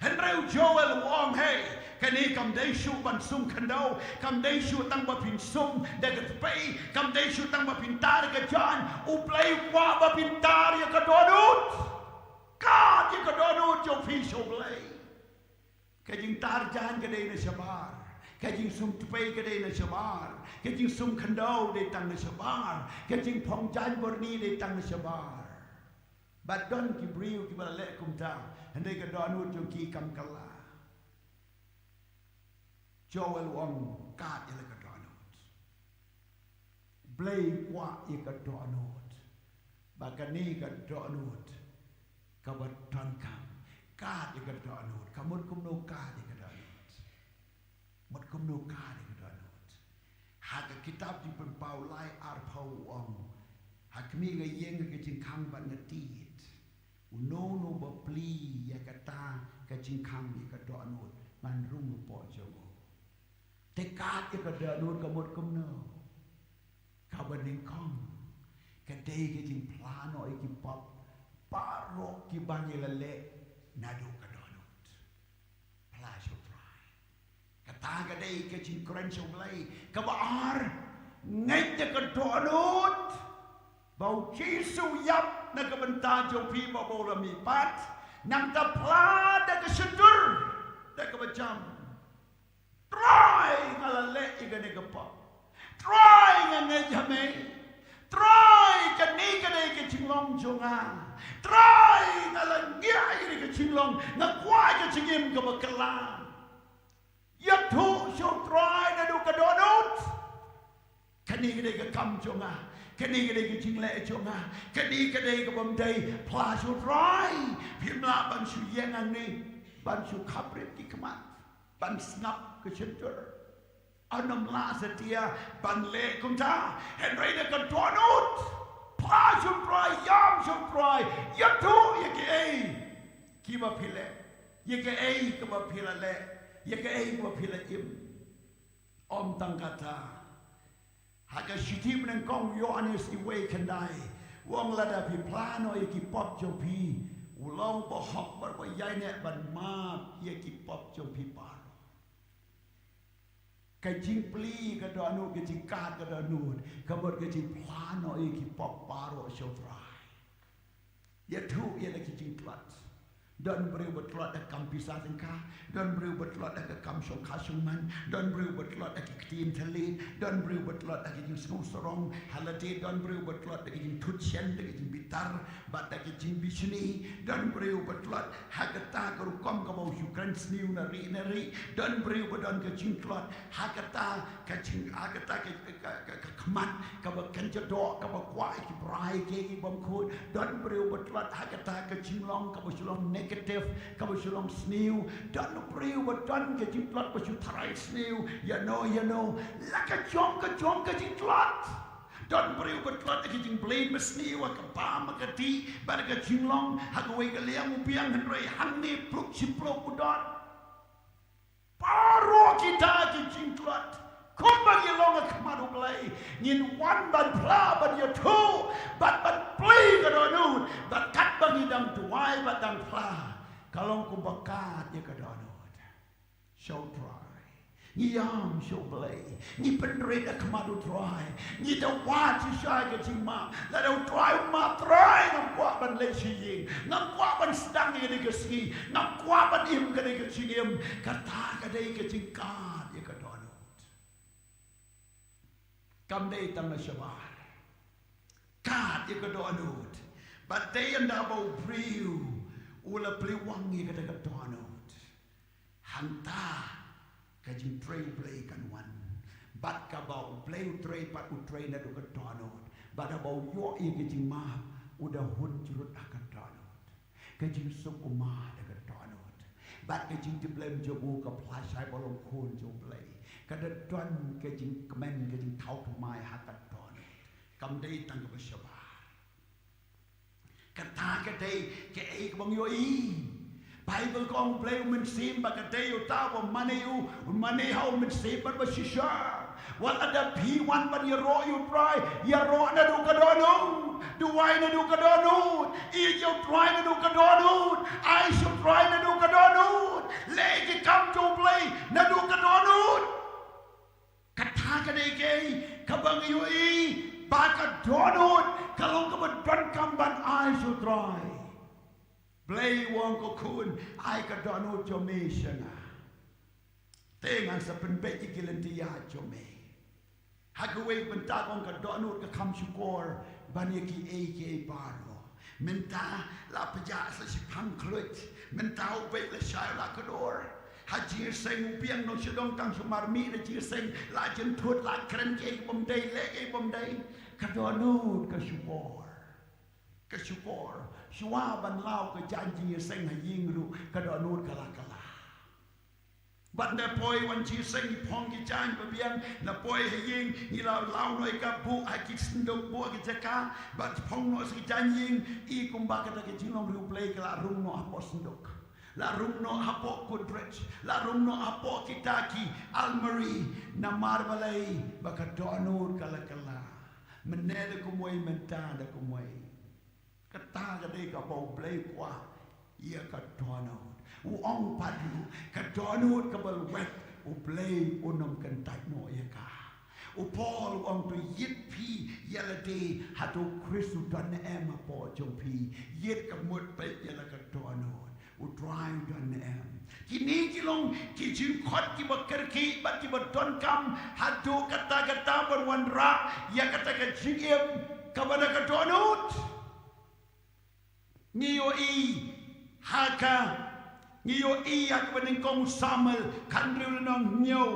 Hynrei u Joel u ong, hei, kane kam dei shuh ban sum khyndew, kam dei shuh tang ba phin sum da ka tpei, kam dei shuh tang ba phin tar ka jaiñ. U Blei u kwah ba phin tar ïa ka dohnud. Kat ïa ka dohnud jong phi sha U Blei. Ka jingtar jaiñ ka dei na shabar, ka jingsum tpei ka dei na shabar, ka jingsum khyndew dei tang na shabar, ka jingphong jaiñbyrni dei tang na shabar. Bad don ki briew kiba la leh kumta, hynrei ka dohnud jong ki kam kylla. Joel u ong, kat ïa la ka dohnud. Blei u kwah ïa ka dohnud. Ba kane ka dohnud kaba donkam. Kat ïa ka dohnud. Ka mut kumno kat ïa ka dohnud? Mut kumno kat ïa ka dohnud? Ha ka kitab Jingpynpaw lai arphew u ong, ha khmih, nga ïeng ha ka jingkhang bad nga tied. Uno uno ba plie ïa kata ka jingkhang, ïa ka dohnud, ngan rung hapoh jong u. Te kat ïa ka dohnud ka mut kumno? Kaba nyngkong, ka dei ka jingphla noh ïa ki pop baroh kiba ngi la leh naduh ka dohnud. Phla sha U Trai. Kata ka dei ka jingkren sha U Blei. Kaba ar, ngeit ïa ka dohnud ba U Jisu u ïap na ka bynta jong phi bad ba u la mihpat. Nangta phla da ka shyntur, da kaba jam. Trai, nga la leh ïa kane ka pop. Trai, nga ngeit ha me. Trai, kane ka dei ka jinglong jong nga. Trai, nga la ngiah ïa kane ka jinglong. Nga kwah ïa ka jingim kaba kylla. Ïathuh sha U Trai naduh ka dohnud. Kane ka dei ka kam jong nga. Kane ka dei ka jingleh jong nga. Kane ka dei kabym dei. Phla sha U Trai. Phim lah ban shu ïeng hangne ban shu khaprit ki khmat, ban sngap ka shyntur. Ym lah satia ban leh kumta. Hynrei da ka dohnud, phla sha U Trai, ïam sha U Trai, ïathuh ïa kiei kiba phi leh, ïa kiei kiba phi la leh, ïa kiei kiba phi la im. Ym tang kata, ha ka shithi banyngkong u Ïoannis wei khyndai, u ong, lada phi phla noh ïa ki pop jong phi, u long bahok bad baïaineh ban map ïa ki pop jong phi baroh. Ka jingplie ka dohnud, ka jingkat ka dohnud, ka mut ka jingphla noh ïa ki pop baroh sha U Trai. Ïathuh ïa la ki jingtlot. Don briew ba tlot da ka kam pisa tyngka, don briew ba tlot da ka kam shongkha shongman, don briew ba tlot da ki ktien thylliej, don briew ba tlot da ka jingsngew sarong ha lade, don briew ba tlot da ka jingthut shen, da ka jingbitar bad da ka jingbishni, don briew ba tlot ha kata ka rukom kaba u shu kren sniew na ri na ri, don briew ba don ka jingtlot ha kata ka jing, ha kata ka, ka, ka, ka khmat kaba kynja doh, kaba kwah ïa ki brai ki bym khuid. Don briew ba tlot ha kata ka jinglong kaba shu long negative, kaba shu long sniew. Don briew ba don ka jingtlot ba shu tharai sniew ïa no ïa no. La ka jong ka jong ka jingtlot. Don briew ba tlot ha ka jingblame, ba sniew ha ka bam, ha ka dih bad ha ka jinglong, ha kawei ka liang u biang, hynrei hangne pluk shi pluk u don. Baroh kita ki jingtlot, kumba ngi long ha khmat U Blei, ngin wan ban phla, ban ïathuh bad ban plie ka dohnud. Bad katba ngi dang duwai bad dang phla, ka long kumba kad ïa ka dohnud sha U Trai. Ngi ïam sha U Blei, ngi pynrit ha khmat U Trai, ngi da wad shisha ïa ka jingmap. Lada U Trai u map, Trai, ngam kwah ban leit sha ïing, ngam kwah ban sdang ïa kane ka sngi, ngam kwah ban im kane ka jingim. Kata ka dei ka jingkad ïa ka dohnud. Kam dei tang na shabar. Kad ïa ka dohnud. Bad dei ynda ba u briew u la plie wang ïa kata ka dohnud, hangta ka jingtrei U Blei kan wan. Bad kaba U Blei u trei pat, u trei naduh ka dohnud. Bad haba u ïoh ïa ka jingmap, u da hun jrut ha ka dohnud. Ka jingsuk u mad ha ka dohnud. Bad ka jingtiplem jong u ka phla shai ba long khun jong U Blei. Ka da don ka jingkmen, ka jingthaw thymmai ha ka dohnud. Kam dei tang kaba shabar. Kata ka dei kaei kaba ngi ïohi. Baibl ka ong U Blei u mynsiem, ba ka dei uta uba mane u, u mane ha u mynsiem bad ba shisha. Wat lada phi wan ban ïaroh ïa U Trai, ïaroh naduh ka dohnud. Duwai naduh ka dohnud. Ïeit ïa U Trai naduh ka dohnud. Ai sha U Trai naduh ka dohnud. Leh ki kam jong U Blei naduh ka dohnud. Kata ka dei kaei kaba ngi ïohi, ba ka dohnud ka long kaba donkam ban ai sha U Trai. Blei u ong, ko khun, ai ka dohnud jong me sha nga. Te ngan sa pynbeit ïa ki lynti ïaid jong me. Ha kawei ka bynta ka ong ka dohnud ka kham shukor ban ïa kiei kiei baroh. Mynta la pjah sa shiphang khluit. Mynta u beit la shai la kdor. Ha jingïaseng u biang nongshong dong tang shu mar mih na jingïaseng, la jynthut, la kren kiei ki bym dei, leh kiei ki bym dei. Ka dohnud ka shukor. Ka shukor. Shuwa ban law ka jaiñ jingïaseng ha ïing ruh, ka dohnud ka la kylla. Bad na poi wan jingïaseng ngi phong ki jaiñ ba biang, na poi ha ïing ngi la law noh ïa ka, buh ha ki synduk, buh ha ki jaka, bad phong noh sa ki jaiñ ïing, i kumba kata ka jinglong ri U Blei ka la rung noh hapoh synduk. La rung noh hapoh kutdrij, la rung noh hapoh kita ki almari, namar balei? Ba ka dohnud ka la kylla. Mynne da kumwei, mynta da kumwei. Kata ka dei kaba U Blei u kwah ïa ka dohnud. U ong pat ruh, ka dohnud kaba lwet U Blei un ym kyntait noh ïa ka. U Paul u ong, to ïit phi ïa lade hato U Khrist u don ne em hapoh jong phi. Ïit ka mut peit ïa la ka dohnud. U Trai u don ne em. Kine ki long ki jingkhot kiba kyrkieh bad kiba donkam haduh katta katta ban wanrah ïa kata ka jingim kaba da ka dohnud. Ngi ïohi ha ka, ngi ïohi ha kaba nyngkong u Samuel, khathynriew lynnong, hynñiew,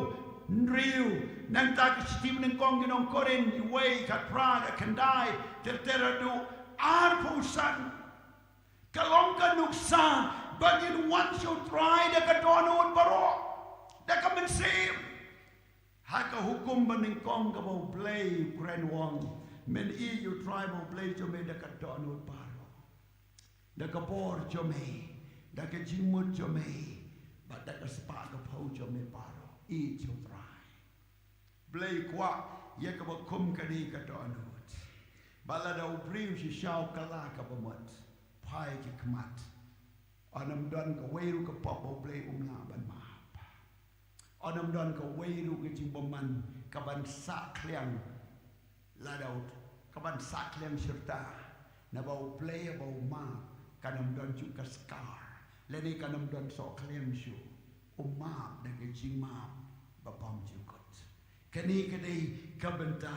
hynriew, nangta ka shithi ba nyngkong ki nong Korinth, wei, khatphra, khatkhyndai, ter ter haduh arphew san. Ka long ka nuksa ba ngin wan sha U Trai da ka dohnud baroh, da ka mynsiem. Ha ka hukum ba nyngkong kaba U Blei u kren u ong, men ïeit ïa U Trai ba U Blei jong me da ka dohnud baroh, da ka bor jong me, da ka jingmut jong me, bad da ka spah ka phew jong me baroh. Ïeit ïa U Trai. Blei u kwah ïa kaba kum kane ka dohnud. Bad lada u briew shisha u kylla kaba mut, phai ki khmat. Yn ym don kawei ruh ka pop ba U Blei um lah ban map. Yn ym don kawei ruh ka jingbymman kaban sah khliang. Lada u, kaban sah khliang shirta. Naba U Blei haba u map, kan ym don shuh ka scar. Lane kan ym don soh khlem shuh. U map da ka jingmap babymjukut. Kane ka dei ka bynta.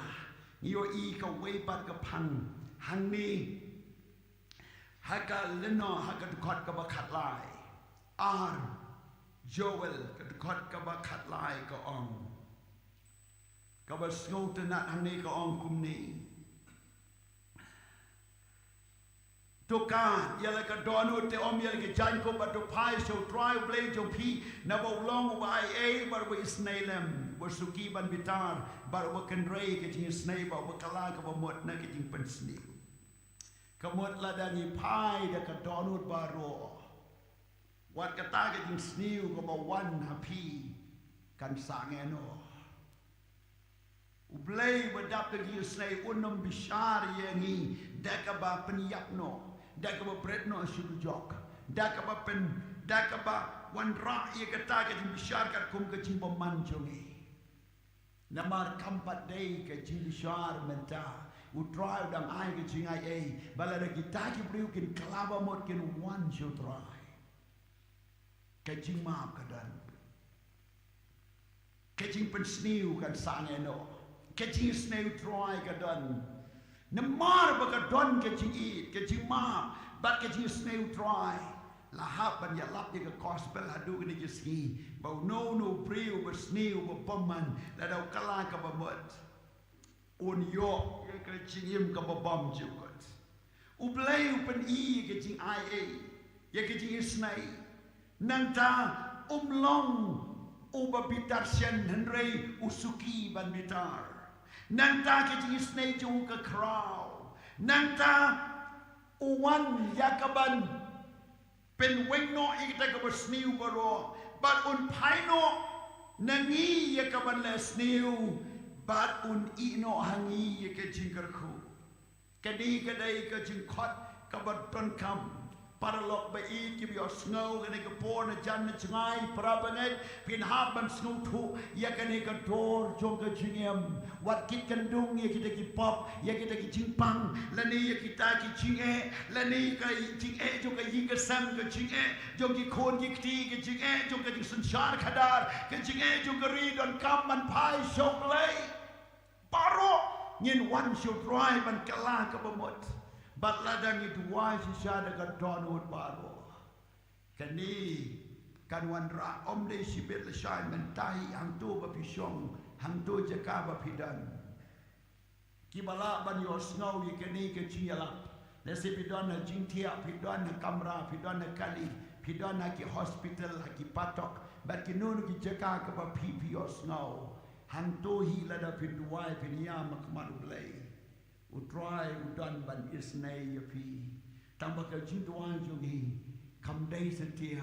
Ngi ïohi kawei pat ka phang hangne. Ha ka lynnong, ha ka dkhot kaba khatlai. Ar Joel ka dkhot kaba khatlai ka ong. Kaba sngewtynnat hangne ka ong kumne. To kad ïa la ka dohnud, te ym ïa la ka jaiñkup, bad to phai sha U Trai U Blei jong phi, naba u long uba aiei bad uba isynei lem, uba suki ban bitar, bad uba kynrei ka jingisynei, bad uba kylla kaba mut na ka jingpynsniew. Ka mut lada ngi phai da ka dohnud baroh, wat kata ka jingsniew kaba wan ha phi kan sangeh noh. U Blei uba dap da ka jingisynei un ym bishar ïa ngi da kaba pynïap noh, da kaba bret noh sha dujok, da kaba pyn, da kaba wanrah ïa kata ka jingbishar katkum ka jingbymman jong ngi. Namar kam pat dei ka jingbishar mynta. U Trai u dang ai ka jingaiei ba lada kita ki briew kin kylla ba mut, kin wan sha U Trai, ka jingmap ka don. Ka jingpynsniew kan sangeh noh. Ka jingisynei U Trai ka don. Namar ba ka don ka jingïeit, ka jingmap bad ka jingisynei U Trai, la hap ban ïalap ïa ka gospel haduh kine ki sngi, ba uno uno u briew uba sniew, uba bymman, lada u kylla kaba mut, un ïoh ïa ka jingim kaba bymjukut. U Blei u pyni ïa ka jingaiei, ïa ka jingisynei. Nangta um long uba bitar shen, hynrei u suki ban bitar. Nangta ka jingisynei jong u ka khraw. Nangta u wan ïa kaban pynweng noh ïa kita kiba sniew baroh, bad un phai noh na ngi ïa kaban leh sniew, bad un ïeh noh ha ngi ïa ka jingkyrkhu. Kane ka dei ka jingkhot kaba donkam. Paralok ba ïeit kiba ïohsngew kane ka por na jan na jngai, para bangeit, phin hap ban sngewthuh ïa kane ka dor jong ka jingim. Wat kit kyndung ïa kita ki pop, ïa kita ki jingpang, lane ïa kita ki jingeh, lane ka jingeh jong ka ïing ka sem, ka jingeh jong ki khun ki kti, ka jingeh jong ka jingsynshar khadar, ka jingeh jong ka ri, donkam ban phai sha U Blei. Baroh ngin wan sha U Trai ban kylla kaba mut. Bad lada ngi duwai shisha da ka dohnud baroh, kane kan wanrah. Ym dei shibit lashai, mynta hi hangto ba phi shong, hangto jaka ba phi don. Kiba lah ban ïohsngew ïa kane ka jingïalap. Lehse phi don ha jingthiah, phi don ha kamra, phi don ha kali, phi don ha ki hospital, ha ki patok, bad kino kino ki jaka kaba phi, phi ïohsngew. Hangto hi lada phin duwai, phin ïam ha khmat U Blei, U Trai u don ban isynei ïa phi. Tangba ka jingduwai jong ngi kam dei satia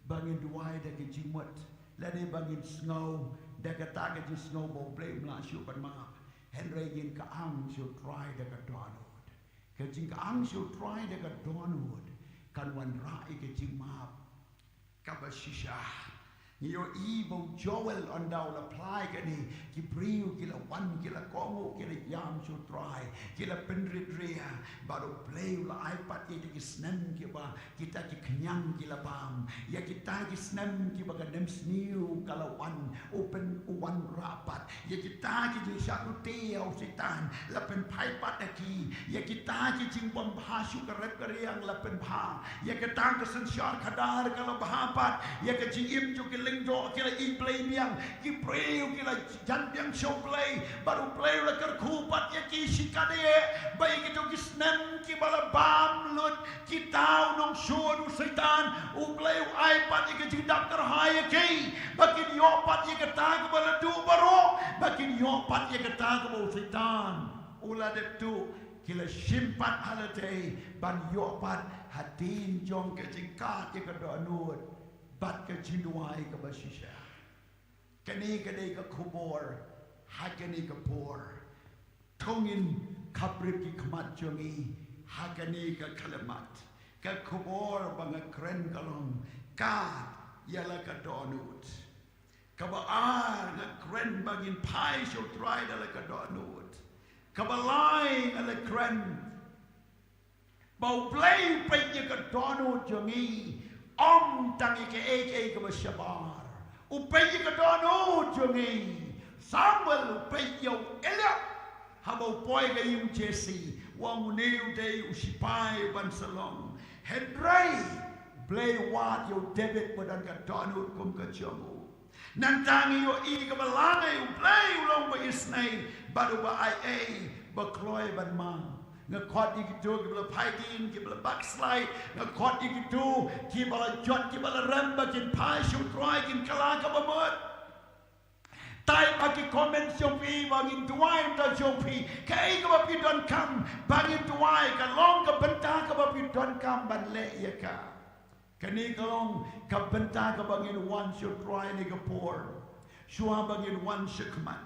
ba ngin duwai da ka jingmut, lane ba ngin sngew da kata ka jingsngew ba U Blei um lah shuh ban map. Hynrei ngin kyang sha U Trai da ka dohnud. Ka jingkyang sha U Trai da ka dohnud kan wanrah ïa ka jingmap kaba shisha. Ngi ïohi ba u Joel ynda u la phla ïa kane, ki briew ki la wan, ki la kohnguh, ki la ïam sha U Trai, ki la pynrit ria, bad U Blei u la ai pat ïa kita ki snem kiba, kita ki khñiang ki la bam, ïa kita ki snem kiba ka nemsniew ka la wan, u pyn, u wanrah pat. Ïa kita ki jingshah lute ïa u Soitan la pynphai pat na ki. Ïa kita ki jingbym bha shuh ka rep ka riang la pynbha. Ïa kita ka synshar khadar ka la bha pat. Ïa ka jingim jong ki lyngdoh ki la ïeit Blei biang. Ki briew ki la jan biang sha U Blei. Bad U Blei u la kyrkhu pat ïa ki shikatdei. Ba ïa kito ki snem kiba la bam lut, kita u nongshun u Soitan, U Blei u ai pat ïa ka jingdap kyrhai ïa ki ba kin ïoh pat ïa kata kaba la duh baroh, ba kin ïoh pat ïa kata kaba u Soitan u la dep tuh. Ki la shim pat ha lade ban ïoh pat hadien jong ka jingkad ïa ka dohnud bad ka jingduwai kaba shisha. Kane ka dei ka khubor ha kane ka por. To ngin khapbrip ki khmat jong ngi ha kane ka khyllipmat. Ka khubor ba nga kren ka long, kad ïa la ka dohnud. Kaba ar nga kren ba ngin phai sha U Trai da la ka dohnud. Kaba lai nga la kren ba U Blei u peit ïa ka dohnud jong ngi. ym tang ïa kaei kaei kaba shabar. U peit ïa ka dohnud jong ngi. Samuel u peit ïa u Eliab haba u poi ka ïing u Jesse, u ong une u dei u sipai ban sa long. Hynrei Blei u wad ïa u David ba don ka dohnud kum ka jong u. Nangta ngi ïohi kaba lai U Blei u long uba isynei bad uba aiei, ba kloi ban mang. Nga khot ïa kito kiba la phai dien, kiba la backslide. Nga khot ïa kito kiba la jot, kiba la rem ba kin phai sha U Trai, kin kylla kaba mut. Type ha ki comment jong phi ba ngin duwai na ka bynta jong phi. Kaei kaba phi donkam ba ngin duwai, ka long ka bynta kaba phi donkam ban leh ïa ka. Kane ka long ka bynta kaba ngin wan sha U Trai ha kane ka por. Shuwa ba ngin wan shakhmat,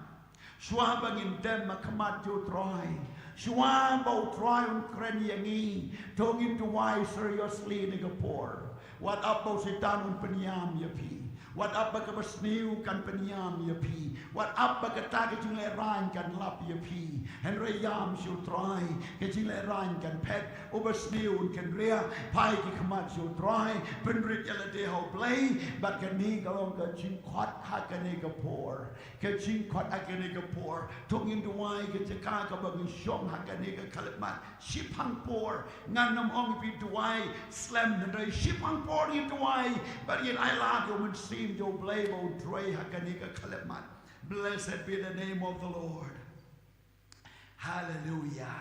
shuwa ba ngin dem ha khmat jong U Trai, shuwa ba U Trai un kren ïa ngi, to ngin duwai seriously ha kane ka por. Wat ap ba u Soitan un pynïam ïa phi. Wat ap ba kaba sniew kan pynïam ïa phi. Wat ap ba kata ka jinglehraiñ kan lap ïa phi. Hynrei ïam sha U Trai, ka jinglehraiñ kan phet, uba sniew un kynriah. Phai ki khmat sha U Trai, pynrit ïa lade ha U Blei. Bad kane ka long ka jingkhot ha kane ka por. Ka jingkhot ha kane ka por, to ngin duwai ka jaka kaba ngin shong ha kane ka khyllipmat. Shiphang por, ngan ym ong ïa phi duwai slem, hynrei shiphang por ngin duwai, bad ngin ailad ïa U Mynsiem jong U Blei ba un trei ha kane ka khyllipmat. Blessed be the name of the Lord. Hallelujah.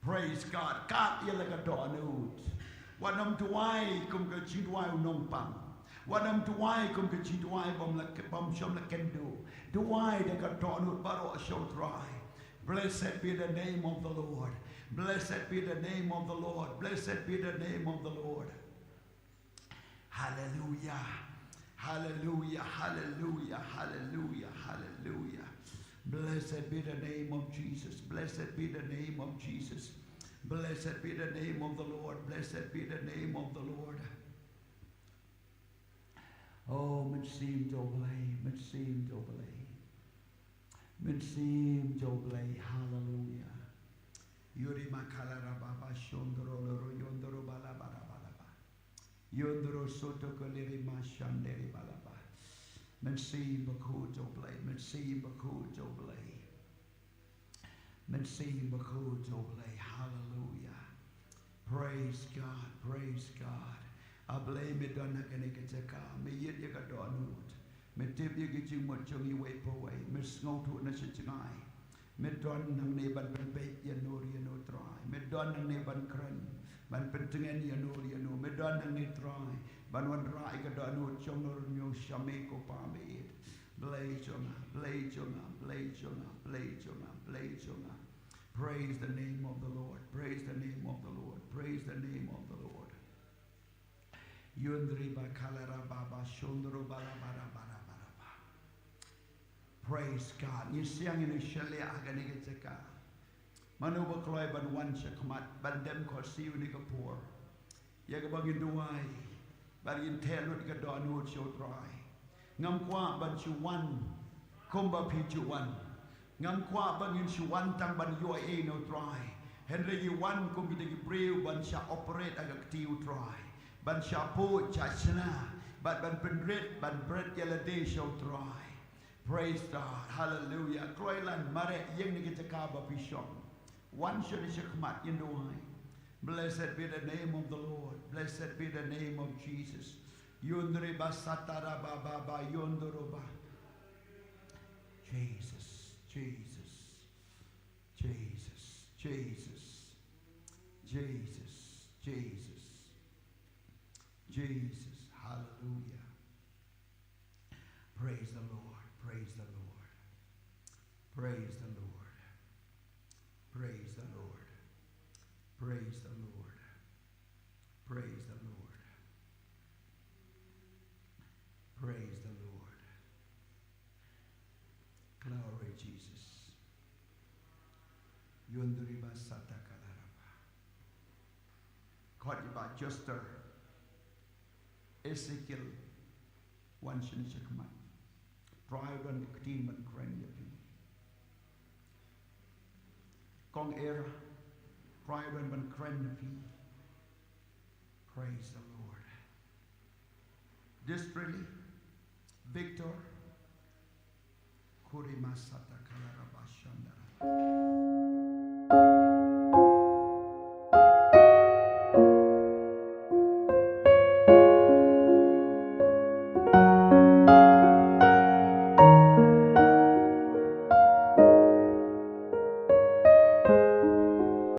Praise God. Kat ïa la ka dohnud. Wat nym duwai kum ka jingduwai u nongpang. Wat nym duwai kum ka jingduwai bym la, bym shym la kynduh. Duwai da ka dohnud baroh sha U Trai. Blessed be the name of the Lord. Blessed be the name of the Lord. Blessed be the name of the Lord. Hallelujah. Hallelujah. Hallelujah. Hallelujah. Hallelujah. Blessed be the name of Jesus. Blessed be the name of Jesus. Blessed be the name of the Lord. Blessed be the name of the Lord. Oh, Mynsiem jong U Blei, Mynsiem jong U Blei. Mynsiem jong U Blei, haleluya. Yuri makala rababa shondro loro yondro bala bala bala ba. Yondro soto koleri mashanderi bala ba. Mynsiem bakhuid jong U Blei, Mynsiem bakhuid jong U Blei. Mynsiem bakhuid jong U Blei, haleluya. Praise God, praise God. A Blei me don ha kane ka jaka, me ïeit ïa ka dohnud. Me tip ïa ki jingmut jong iwei pa iwei, me sngewthuh na sha jngai. Me don hangne ban pynbeit ïano ïano Trai. Me don hangne ban kren, ban pyntngen ïano ïano. Me don hangne Trai, ban wanrah ïa ka dohnud jong no ruh sha me ko Pa me ïeit. Blei jong nga, Blei jong nga, Blei jong nga, Blei jong nga, Blei jong nga. Praise the name of the Lord, praise the name of the Lord, praise the name of the Lord. Yundri ba kalara ba ba shundru ba la ba ra ba ra ba ra ba. Praise God. Ngi siang ïa u shylliah ha kane ka jaka. Mano ba kloi ban wan sha khmat, ban dem khohsiew ha kane ka por. Ïa kaba ngin duwai, ban ngin theh lut ka dohnud sha u Trai. Ngam kwah ban shu wan kumba phi ju wan. Ngam kwah ba ngin shu wan tang ban ïoh ei na u Trai. Hynrei ngi wan kum kita ki briew ban shah operate ha ka kti u Trai, ban shah put shah shna, bad ban pynrit, ban bret ïa lade sha u Trai. Praise God. Hallelujah. Kloi lan, mareh ïeng na ka jaka ba phi shong. Wan sha ne sha khmat, ngin duwai. Blessed be the name of the Lord. Blessed be the name of Jesus. Yundri ba satara ba ba ba yunduru ba. Jesus, Jesus, Jesus, Jesus, Jesus, Jesus, Jesus. Hallelujah. Praise the Lord. Praise the Lord. Praise the Lord. Praise the Lord. Praise the Lord. Praise the Lord. Praise the Lord. Glory Jesus. Yundri ba sata kalaraba. Khot ïa ba Juster. Ezekiel. Wan sha ne sha khmat. Trai u don ka ktien ban kren ïa phi. Kong Er, Trai u don ban kren ïa phi. Praise the Lord. Distrili, Victor, Kurima Sata Kalaraba Shandara.